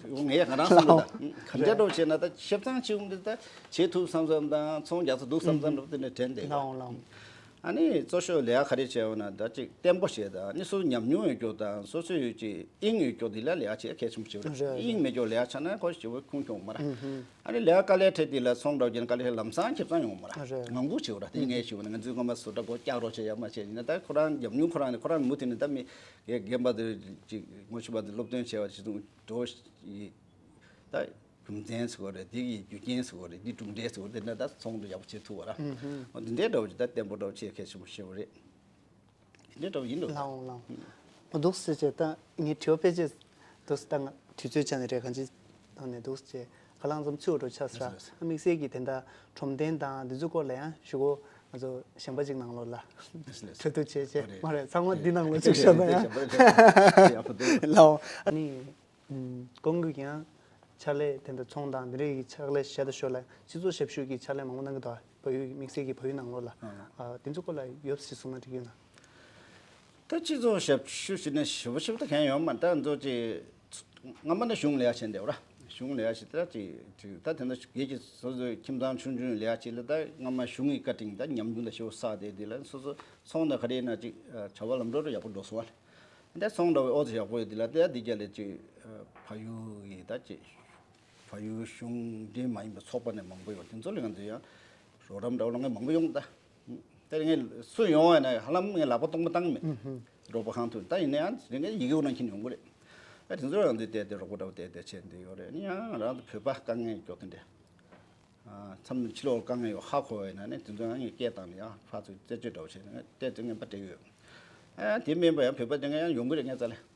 ངས་ང་རང་བསམ་བློ་ད་ག་འདྲ་འགྲོ་བྱས་ན་ད་ཤེབ་ཚང་ཆེ་འུམ་དེ་ད་བྱེད་ཐུབ་བསམ་བསམ་དང་ཚོང་རྒྱག་ས་འདུག་བསམ་བསམ་འགྲོ་དེ་འདྲ་དྲན་བསྡད་ཡོད། ཨ་ནི་གཙོ་ཤོག་ལས་ཀ་ག་རེ་བྱས་ཡོད་ན་ད་ཅིག་བརྟན་པོ་བྱས་དང་ནི་སུ་ཉམས་མྱོང་ཡོད་རྒྱུ་དང་སོ་སོ་ཡོད་ཅིག་དབྱིངས་ཡོད་རྒྱུ་དེ་ལ་ལས་ཀ་བྱེད་གལ་ཆེན་པོ་ཆེ་བ་རེད། དབྱིངས་མེད་རྒྱུ་ལས་ཀ་བྱས་ན་ཁོ་ཞེ་པོ་ཁུངས་སྐྱོང་མ་ར། ཨ་ནི་ལས་ཀ་དཀའ་ལས་འཕྲད་དེ་ལ་ཚོང་འགྲོ་རྒྱུ་ན་དཀའ་ལས་ལམ་སང་ཁེ་བཟང་ཡོང་མ་ར། ངང་སྒུག་བྱེད་ར་དེ་ངས་ཞུ་བ་ན་ང་ཚོའི་སྔོན་མ་བཟོ་གྲྭ་སྒོ་བཀྱག་རོགས་བྱས་ཡ་མ་བྱས་ཡིན་ན་ད་ཁོ་རང་ཉམས་མྱོང་ཁོ་རང་ནི་ཁོ་རང་མུ་མཐུད་ནས་ད་མི་རྒན་པ་དེ་ཅིག་ངོ་ཤེས་པ་དེ་སློབ་སྟོན་བྱས་པ་ཞིག་འགྲོ་ཡི། ད་རྒྱུ་མཚན་ཟེར་བ་རེད། འདི་གི་རྒྱུ་རྐྱེན་ཟེར་བ་རེད། འདི་གྲུབ་འབྲས་ཟེར་བ་རེད། འདི་འདྲ་ད་ཚོང་འདི་ཡག་པོ་བྱེད་ཐུབ་པ་ར། འོ་འདི་འདྲའི་འདྲ་བོ་ཅིག་ད་བརྟན་པོ་འདྲ་བོ་བྱེད་གལ་ཆེན་པོ་ཤེས་པ་རེད། འདི་འདྲ་འདྲ་བོ་ཡིན་འགྲོ། ལའོ་ལའོ། མ་འདུག་ཟེར་བྱས་ད་ངའི་དྲི་བ་ཕལ་ཆེར་འདུག་ཟེར་ད་ང་དུས་ཚོད་ཆ་ནས་རེད་གང་ཅི་བཏང་ནས་འདུག་ཟེར་བྱས་ཁ་ལང་ཙམ་ཚུད་འགྲོ་ཆགས་ཟེར། ཨ་དམིགས་བསལ་གྱི་དེ་འདྲ་ཁྲོམ་སྡེ་དང་འདི་ཚོའི་སྐོར་ལ་ཡང་ཞུ་གོ་ང་ཚོ་གཞན་པ་ཅིག་ནང་ལོགས་ལ་གྲོས་བསྡུར་བྱས་བྱས་མ་རེད་ཚང་མ་འདི་ནང་ལོགས་ཚུད་ཤོར་ན་ཡང་ལའོ། ཨ་ནི། ཁོང་གིས་ཀྱང་ཕྱག་ལས་དེ་འདྲ་ཚོང་དང་འདི་འདྲའི་ཕྱག་ལས་བྱས་དང་ཞོར་ལ་སྤྱི་ཚོགས་ཞབས་ཞུ་གི་ཕྱག་ལས་མང་པོ་གནང་གི་འདུག་བལ་ཡུལ་དམིགས་བསལ་གྱི་བལ་ཡུལ་ནང་ལོགས་ལ་དེ་ཚོ་སྐོར་ལ་ཡོད་ཞེས་གསུངས་ན་འགྲིག་གི་ཡོད་ན། ད་སྤྱི་ཚོགས་ཞབས་ཞུ་ཞུས་ནས་ཞེ་པོ་ཞེ་པོ་ད་གང་ཡོད་མ་ད་ཚོ་ཅིག་སྔ་མ་ནས་གཞུང་ལས་ཀ་བྱས་འདུག་ར། གཞུང་ལས་ཀ་བྱས་ད་ཅིག་ད་དེ་འདྲ་སྒེར་གྱི་སོ་སོའི་ཁྱིམ་ཚང་ཆུང་ཆུང་ལས་ཀ་བྱས་ལ་ད་སྔ་མ་གཞུང་གི་བཀའ་དྲིན་ད་ཉམས་མྱོང་ད་ཞེ་པོ་བསགས་ཏེ་དེ་ལ་སོ་སོ་ཚོང་ད་ག་རེ་ན་ཅིག་བྱ་བ་ལམ་འགྲོ་རུ་ཡག་པོ་འགྲོ་སོང་བ། འདི་ཚོང་འདྲ་བའི་ཨོ་ཙི་ཡག་པོ་ཡོད་འདི་ལ་དེ་འདི་རྒྱ་ལས་ཅིག་ཕ་ཡུལ་གྱི་ད་ཅིག་ཕ་ཡུལ་གཞུང་འབྲེལ་མ་ཡིན་པའི་ཚོགས་པ་ནས་མང་པོ་ཡོད་དེ་ཚོ་ལ་ང་ཚོ་ཡང་རོགས་རམ་འདྲ་བོ་ལ་ངས་མང་པོ་ཡོང་ད། དེ་ངས་སུ་ཡོང་བ་ན་ཧ་ལམ་ངས་ལག་པ་སྟོང་པ་བཏང་མེད། རོགས་པ་གང་ཐུབ་ད་ཡིན་ན་ཡང་རེ་ངས་ཡི་གེ་འོ་ན་ཁྱེར་ཡོང་གི་རེད། ཨ་དེ་ཚོ་ང་ཚོས་བལྟས་ཏེ་རོགས་པ་འདྲ་བོ་བལྟས་ཏེ་བྱས་འདི་ཡོད་རེད་ཨ་ནི་ཡང་ང་རང་ཚོ་བོད་པ་དཀའ་ངལ་སྐྱོ་དེ་འདྲ། མཚམས་ནས་ཕྱི་ལོགས་དཀའ་ངལ་ཡོད་ཧ་གོ་བས་ན་ནི་དེ་ཚོ་ཡང་ངས་སྐད་བཏང་ནས་ཡང་ཕར་ཚུར་རྩད་གཅོད་འདྲ་བོ་བྱས་ནས་ངས་བལྟས་ཚེ་ངན་པ་སྤྲད་ཡོད། ཨ་དེ་མིན་པ་ཡང་བོད་པ་དེ་འདྲ་ཡང་ཡོང་གི་རེད་ངས་རྩ་ལས།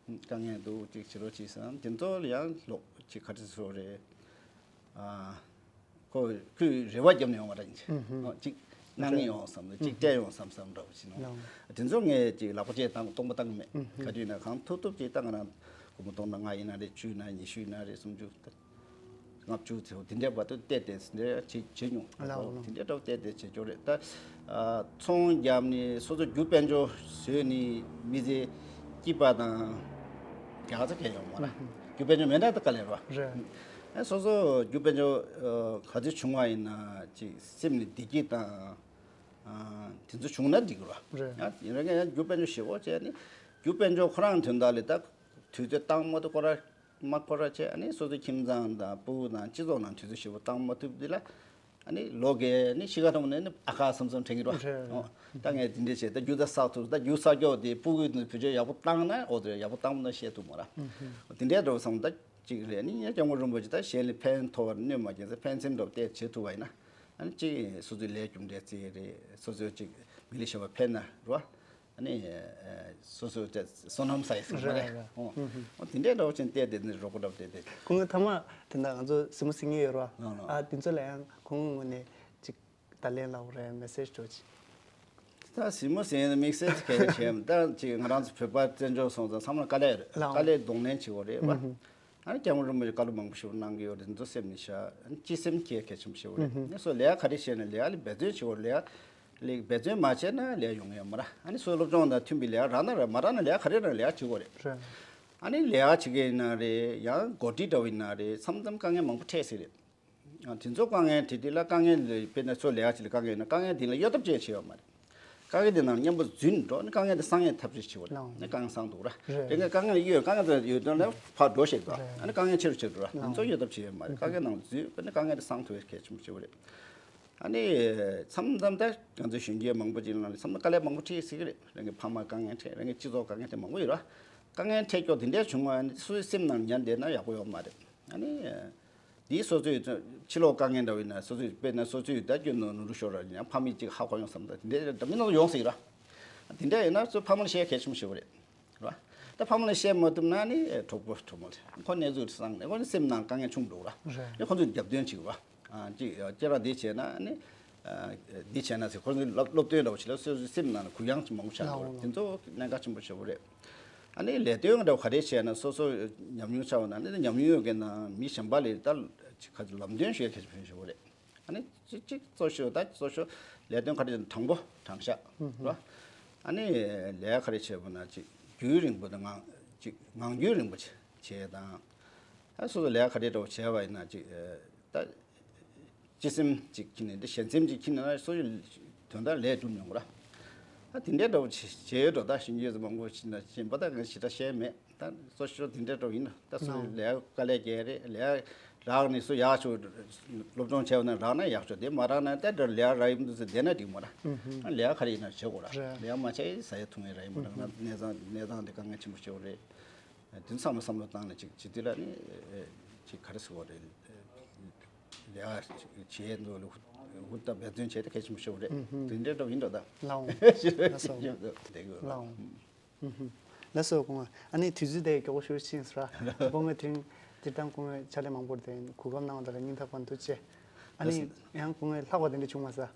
དཀའ་ངལ་འདུག་ཅིག་བྱེད་རོགས་བྱེད་བསམ་དེ་ཚོ་ལ་ཡང་ལོག་ཅིག་ག་རེ་ཟེར་རེད། ཨ་ཁོ་ཁོས་རེ་བ་བརྒྱབ་ནས་ཡོང་བ་འདྲ་ཡིན་ཅིག་ཨ་ཅིག་གནང་ངེས་ཡོང་བསམ་ལ་ཅིག་སྤྲད་ཡོང་བསམ་བསམ་འདྲ་བོ་ཞིག་ནོ། དེ་ཚོ་ངས་ཅིག་ལག་པ་བཅད་བཏང་སྟོང་པ་བཏང་མེད། ག་དུས་ན་གང་ཐུབ་ཐུབ་ཅིག་ད་ང་རང་སྒོར་མོ་སྟོང་ཕྲག་ལྔ་ཡིན་ན་རེད་བཅུ་ཡིན་ན་ཉི་ཤུ་ཡིན་ན་རེད་སུམ་ཅུ་ད། ལྔ་བཅུ་ཚེ་དེ་འདྲའི་བར་དུ་བལྟས་བལྟས་འདི་འདྲ་བྱེད་བྱེད་མྱོང་། ལའོ་ལའོ། དེ་འདྲའི་འདྲ་བོ་བལྟས་བལྟས་བྱེད་ཆོག་རེད་ད། ཨ་ཚོང་བརྒྱབ་ནས་སོ་སོ་རྒྱུ་དཔལ་འབྱོར་བཟོས་ནས་མི་ཚེ་སྐྱིད་པ་དང་རྒྱགས་ཚ་གས་ཡོང་མ་ར། རྒྱུ་དཔལ་འབྱོར་མེད་ན་ད་དཀའ་ལས་རེད་བ། རེད། ཨ་སོ་སོ་རྒྱུ་དཔལ་འབྱོར་ཨ་ག་ཚོད་བྱུང་བ་ཡིན་ན་ཅིག་སེམས་ནས་བདེ་སྐྱིད་དང་ཨ་དེ་ཚོ་བྱུང་ན་འགྲིག་གི་རེད་བ། རེད། ཡང་ཡིན་ན་ཡང་རྒྱུ་དཔལ་འབྱོར་ཞེ་པོ་བྱས་ནས་རྒྱུ་དཔལ་འབྱོར་ཁོ་རང་དོན་དག་ལས་ད་དུས་ཚོད་བཏང་མ་ཐུབ་ཁོ་ར། མ་ཁོ་ར་བྱས་ཨ་ནི་སོ་སོའི་ཁྱིམ་ཚང་དང་སྤུ་གུ་དང་སྤྱི་ཚོགས་ནང་དུས་ཚོད་ཞེ་པོ་བཏང་མ་ཐུབ་དེ་ལ་ཨ་ནི་ལོ་རྒས་ནི་ཤི་ཁ་ཐོན་ནས་ནི་ཨ་ཁ་བསམ་བསམ་དྲན་གྱི་རོ། རེད་རེད། ཨོ་ད་ངས་དེ་འདྲས་བྱས་ད་རྒྱུ་ད་བསགས་ཐུབ་ད་རྒྱུ་བསགས་ཀྱོག་དེ་སྤུ་གུ་ནི་བུ་ཆོས་ཡག་པོ་བཏང་ན་ཨོ་དེ་ཡག་པོ་བཏང་ན་བཤད་ཐུབ་མ་ར། དེ་འདྲས་འགྲོ་བསམ་ད་གཅིག་རེད་ནི་ཡང་སྐྱབས་མགོན་རིན་པོ་ཆེ་ད་གཞན་ལ་ཕན་ཐོགས་པར་གནོད་མ་སྐྱེལ་ཟེར་ཕན་སེམས་འགྲོ་བལྟས་བྱེད་ཐུབ་པ་ཡིན་ན་ཨ་ནི་གཅིག་སོ་སོའི་ལས་རྒྱུ་འབྲས་རྩེ་རེད་སོ་སོའི་གཅིག་མི་ལ་ཞབས་པ་ཕན་ན་རོ། ཨ་ནི་སོ་སོ་དེ་བསོད་ནམས་ས་ཡི་ཟེར་བ་རེད། རེད་རེད། ཨོ་ཨོ་དེ་འདྲའི་འདྲ་བོ་ཅན་བལྟས་དེ་ནི་རོགས་པ་འདྲ་བོ་བལྟས་དེ། ཁོང་གི་ཐ་མ་དེ་འདྲ་ང་ཚོ་གཟིགས་མོ་གཟིགས་མཁན་ཡོད་རེད་བ། ཨ་དེ་ཚོ་ལ་ཡང་ཁོང་གི་ངོས་ནས་ཅིག་བརྡ་ལན་ལབ་རེད་མེ་སེ་ཇི་འདྲ་བོ་ཅིག་ད་གཟིགས་མོ་གཟིགས་ནས་དམིགས་བསལ་གལ་ཆེ་ད་ཅིག་ང་རང་ཚོ་བོད་པ་བཙན་བྱོལ་སོང་ཙང་བསམ་བློ་དཀའ་ལས་རེད་ལའོ། དཀའ་ལས་གདོང་ལེན་བྱེད་དགོས་རེད་བ། ཨ་ནི་སྐྱབས་མགོན་རིན་པོ་ཆེ་བཀའ་སློབ་མང་པོ་ཞིག་གནང་གི་ཡོད་རེད་འདི་ཚོ་སེམས་ནས་བཞག་ཨ་ནི་སྤྱི་སེམས་གལ་གལ་ཆེན་པོ་ཞིག་རེད། ཨ་ནི་སོ་ལས་ཀ་ག་རེ་བྱས་ན་ལས་ཀ་ལ་འབད་བརྩོན་བྱེད་དགོས་རེད་ལས་ཀ་ལས་འབད་བརྩོན་མ་བྱས་ན་ལས་ཡོང་ཡ་མ་རེད། ཨ་ནི་སོའི་སློབ་སྦྱོང་དང་མཐུན་པའི་ལས་ཀ་རག་ན་རག་མ་རག་ན་ལས་ཀ་ག་རེ་རག་ལས་ཀ་བྱེད་དགོས་རེད། རེད། ཨ་ནི་ལས་ཀ་བྱེད་མཁན་ཡིན་ན་རེད། ཡང་འགོ་ཁྲིད་འདྲ་བོ་ཡིན་ན་རེད། མཚམས་མཚམས་དཀའ་ངལ་མང་པོ་འཕྲད་སྲིད་རེད། ཨ་དེ་ཚོ་དཀའ་ངལ་དེ་དེ་ལ་དཀའ་ངལ་དེ་དཔེར་ན་ཚོ་ལས་ཀ་ཅིག་ལ་དཀའ་ངལ་ཡོད་ན་དཀའ་ངལ་དེ་ལ་གཡོལ་ཐབས་ཅིག་བྱེད་ཡོད་མ་རེད། དཀའ་ངལ་དེ་ནང་མཉམ་པོ་འཛུལ་འགྲོ་ནི་དཀའ་ངལ་དེ་སངས་ཡས་ཐབས་ཤེས་བྱེད་དགོས་རེད། ལའོ། ནི་དཀའ་ངལ་སངས་འདུག་ར། རེད། དེ་ནས་དཀའ་ངལ་གཡོལ་དཀའ་ངལ་དེ་ཡོད་དོན་ལ་ཕར་འགྲོ་ཤེས་དགོས། རེད། ཨ་ནི་དཀའ་ངལ་ཆེ་རུ་ཆེ་རུ་ར། ལའོ། དེ་ཚོ་གཡོལ་ཐབས་བྱེད་ཡོད་མ་རེད། དཀའ་ངལ་ནང་འཛུལ་ནི་དཀའ་ངལ་དེ་སངས་ཐུབ་ཡ་གལ་ཆེན་པོ་བྱེད་དགོས་རེད། ཨ་ནི་མཚམས་མཚམས་ད་ང་ཚོའི་གཞོན་སྐྱེས་མང་པོ་ཅིག་ནང་ནས་མཚམས་མཚམས་དཀའ་ལས་མང་པོ་འཕྲད་སྲིད་ཀྱི་རེད། རང་གི་ཕ་མ་དཀའ་ངལ་འཕྲད། རང་གི་སྤྱི་ཚོགས་དཀའ་ངལ་འཕྲད་མང་པོ་ཡོད་ར། དཀའ་ངལ་འཕྲད་སྐྱོ་དེ་འདྲའི་བྱུང་བ་ནི་སོ་སོའི་སེམས་ནང་ཉར་བསྡད་ན་ཡག་པོ་ཡོད་མ་རེད། ཨ་ནི། དེའི་སོ་སོའི་ཕྱི་ལོགས་དཀའ་ངལ་འདྲ་བོ་ཡིན་ན་སོ་སོའི་དཔེར་ན་སོ་སོའི་ད་སྐྱོན་ནོར་ནོར་ལུག་ཤོར་ར་ཡིན་ཡང་ཕ་མས་ཅིག་ཧ་གོ་ཡོང་བསམ། ད་དེ་འདྲའི་འདྲ་མིན་སྣ་ཚོགས་ཡོང་སྲིད་ར། དེ་འདྲ་ཡིན་ན་ཚོ་ཕ་མ་ལ་བཤད་གལ་ཆེན་པོ་ཞིག་རེད། ར། ད་ཕ་མ་ལ་བཤད་མ་ཐུབ་ན་ནི་གྲོགས་པོ་གྲོགས་མོ་ལ་ཁོ་གནས་ཚུལ་བསམ་ནས་ཁོ་ནི་སེམས་ནང་དཀའ་ངལ་ཆུང་འགྲོ་ར། རེད། ནི་ཁོ་ཚོས་རྒྱབ་སྟོན་བྱེད་ར། ཨ་ཅིག་ཁྱེད་རང་འདི་བྱས་ན་ནི། འདི་བྱས་ན་ཟེར་ཁོ་ཚོས་སློབ་སྟོན་འདྲ་བོ་བྱེད་ལ་སོ་སོའི་སེམས་ནང་ནས་གུ་ཡངས་ཀྱི་མང་པོ་ཆགས་འགྲོ་ར། དེ་ཚོ་གནད་འགག་ཆེན་པོ་ཞེ་པོ་རེད། ཨ་ནི་ལས་དོན་འདྲ་བོ་ག་རེ་བྱས་ན་སོ་སོ་ཉམས་མྱོང་ཆགས་པ་ན་ནི་ཉམས་མྱོང་ཡོད་མཁན་དང་མི་གཞན་པ་ལས་ད་ཅིག་ག་ཚོད་ལམ་སྟོན་ཞུ་ཡ་གལ་ཆེན་པོ་ཞེ་པོ་རེད། ཨ་ནི་གཅིག་གཅིག་གཙོ་ཤོས་ད་གཙོ་ཤོས་ལས་དོན་ག་རེ་བྱས་ན་དྲང་པོ་དྲང་བཞག་ར། ཨ་ནི་ལས་ཀ་ག་རེ་བྱས་པ་ན་ཅིག་རྒྱུན་རིང་པོ་དང་ངང་ཅིག་ངང་རྒྱུན་རིང་པོ་བྱས་དང་། ཨ་སོ་སོ་ལས་ཀ་ག་རེ་འདྲ་བོ་བྱས་པ་ཡིན་ན་ཅིག་ད། སྤྱི་སེམས་ཅིག་ཁྱེར་ནས་འདི་གཞན་སེམས་ཅིག་ཁྱེར་ནས་ན་སོ་སོའི་དོན་དག་ལས་སྒྲུབ་མྱོང་གི་ར། ཨ་དེ་འདྲའི་འདྲ་བོ་བྱེད་བྱེད་ཡོད་འགྲོ། ད་ཞིང་ཆེན་མང་པོ་ཞིག་ན་གཞན་པ་ད་ངས་ཞེ་དྲག་བཤད་མེད། ད་སོ་སོ་དེ་འདྲའི་འདྲ་བོ་ཡིན་ན་ད་སོ་སོའི་ལས་དཀའ་ལས་བརྒྱབ་རེད། ལས་རག་ནས་སུ་ཡག་ཆོག་སློབ་སྦྱོང་བྱས་པ་ན་རག་ན་ཡག་ཆོག་དེ་མ་རག་ན་ད་འདྲ་ལས་རག་ཡིན་འདུག་ཟེར་བསྡད་ན་འགྲིག་མ་ར། ཨ་ལས་ག་རེ་ཡིན་ན་བྱེད་དགོས་ར། རེད། ལས་མ་བྱས་ཟ་ཡ་འཐུང་ཡ་རག་ཡིན་མ་ར། ང་གནས་སྟངས་གནས་སྟངས་དེ་དཀའ་ངལ་ཆེན་པོ་ཞེ་པོ་རེད། དེ་ཚང་མ་བསམ་བློ་བཏང་ནས་ཅིག་ཅིག་དེ་ལ་ནི་ཅིག་ག་རེ་ཟེར་དགོས་རེད། ལས་ཀ་བྱེད་འདུག་ལ་ཧུར་ཐག་འབད་བརྩོན་བྱས་ཏེ་གལ་ཆེན་པོ་ཞིག་རེད། དེ་འདྲའི་འདྲ་བོ་ཡིན་འགྲོ་ད། ལའོ། ཞེས་ལགས་སོ། ཞེས་བསྡད་དགོས་ལ། ལའོ། ལགས་སོ་སྐུ་ངོ། ཨ་ནི་དུས་ཚོད་དེ་མགྱོགས་པོ་ཞེ་པོ་ཕྱིན་སོང་ར། སྐུ་ངོ་དེང་སྤྱིར་བཏང་སྐུ་ངོ་ཕྱག་ལས་མང་པོ་དེ་གོ་སྐབས་གནང་བ་དེ་ལ་སྙིང་ཐག་པ་ནས་ཐུགས་རྗེ་ཆེ། ཨ་ནི་ཡང་སྐུ་ངོ་ལྷག་པ་དེ་འདྲ་བྱུང་མ་སོང་།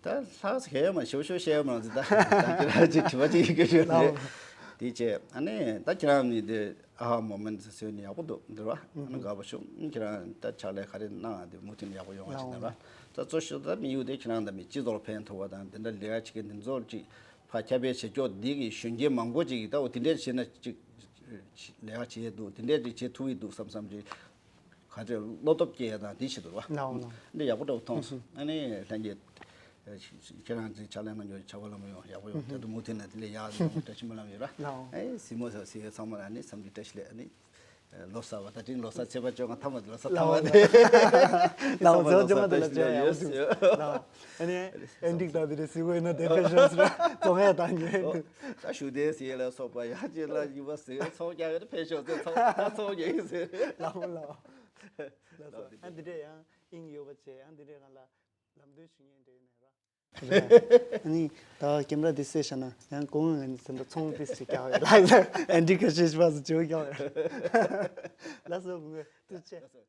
ད་ལྷག་ཟེར་མཁན་ཡོད་མ་རེད། ཞུ་ཞུ་བཤད་ཡོད་མ་རེད། ད་ད་ཁྱེད་རང་ཅིག་དྲི་བ་ཅིག་ཡིན་གྱི་ཞུ་ལ། དེ་བྱས་ཨ་ནི་ད་ཁྱེད་རང་ནི་དེ་ཨ་ཧ་མོ་མེན་ཊི་ཟེར་ནི་ཡག་པོ་འདུག་འདུག་བ། ཨ་ནི་དགའ་པོ་བྱུང་། ཁྱེད་རང་ད་ཕྱག་ལས་ག་རེ་གནང་དེ་མུ་མཐུད་ནས་ཡག་པོ་ཡོང་བ་ཞིག་འདུག་བ། ད་གཙོ་ཤོས་ད་དམིགས་ཡུལ་དེ་ཁྱེད་རང་དང་མི་སྤྱི་ཚོགས་ལ་ཕན་ཐོགས་པ་དང་དེ་འདྲ་ལས་ཀ་བྱེད་མཁན་དེ་ཚོར་ཅིག་ཕར་ཁྱབ་སྤེལ་བྱེད་ཀྱོག་འདི་གི་གཞོན་སྐྱེས་མང་པོ་ཅིག་གིས་ད་འོ་དེ་འདྲས་བྱས་ན་ཅིག་ལས་ཀ་བྱེད་འདུག་དེ་འདྲས་ཅིག་བྱེད་ཐུབ་ཀྱི་འདུག་བསམ་བསམ་ཅིག་ག་ཚོད་བློ་སྟོབས་སྐྱེ་ཡ་དང་དེ་བྱེད་འདུག་བ། ལའོ་ལའོ། འདི་ཡག་པོ་འདྲ་བོ་མཐོང་སོང་། ཨ་ནི་ལྷན་རྒྱས་ཁྱེད་རང་ཚོའི་ཕྱག་ལས་གནང་རྒྱུ་བྱ་བ་ལམ་ཡོང་ཡག་པོ་ཡོང་། ད་དུང་མུ་མཐུད་ནས་དེ་ལས་ཡག་ཡོང་བཀྲ་ཤིས་སྨོན་ལམ་ཡོད་ར། ལའོ། ཨེ་གཟིགས་མོ་ཟེར་གཟིགས་ཡ་ཚང་མ་ལ་ཨ་ནི་འཚམས་འདྲི་བཀྲ་ཤིས་བདེ་ལེགས། ཨ་ནི་ལོ་གསར་བ་ད་དྲིན་ལོ་གསར་ཚེས་པ་བཅོ་ལྔ་ཐ་མ་ལོ་གསར་ཐ་མ་དེ། ལའོ་ལའོ། ལོ་གསར་ཚེས་པ་བཅོ་ལྔ་དེ་ལ་བཀྲ་ཤིས་བདེ་ལེགས་ཡོད་ཡོད། ལའོ། ཨ་ནི་ཨེན་ཌི་ཀ་ད་དེ་རེད་ཟེར་གོ་ཡིན་ན་དེ་ཕེབས་ཤོག་ཟེར་ར་ཚོང་ཡ་བཏང་ཉེ། ད་ཞུ་བདེ་ཟེར་ལ་སོགས་པ་ཡ་ཅེ་ལ་ཡུ་བ་ཟེར་ཚོང་རྒྱག་ཡོད་ཕེབས་ཤོག་ཟེར་ཚོང་ད་ཚོང་རྒྱག་ཡིན་ཟེར། ལའོ་ལའོ། ལགས་སོ། ཨ་འདི་འདྲས་ཡང་དབྱིངས་ཡོད་པ་བྱས་ཨ་འདི་འདྲས་ང་ལ་ལམ་སྟོན་ཞུ་མཁན་འདྲ་ཡིན་ནས་ར། རེད། ཨ་ནི་ད་ཀེམ་ར་འདི་བསད་བཞག་ན་ཡང་སྐུ་ངོ་ང་ནི་ཚོང་ཏིས་ཅིག་རྒྱག་ཡོད་ལ། ཨེན་ཌི་ཀ་ཤེས་པ་སུ་ཅིག་རྒྱག་ཡོད། ལགས་སོ་སྐུ་ངོ་ཐུགས་རྗེ་ཆེ།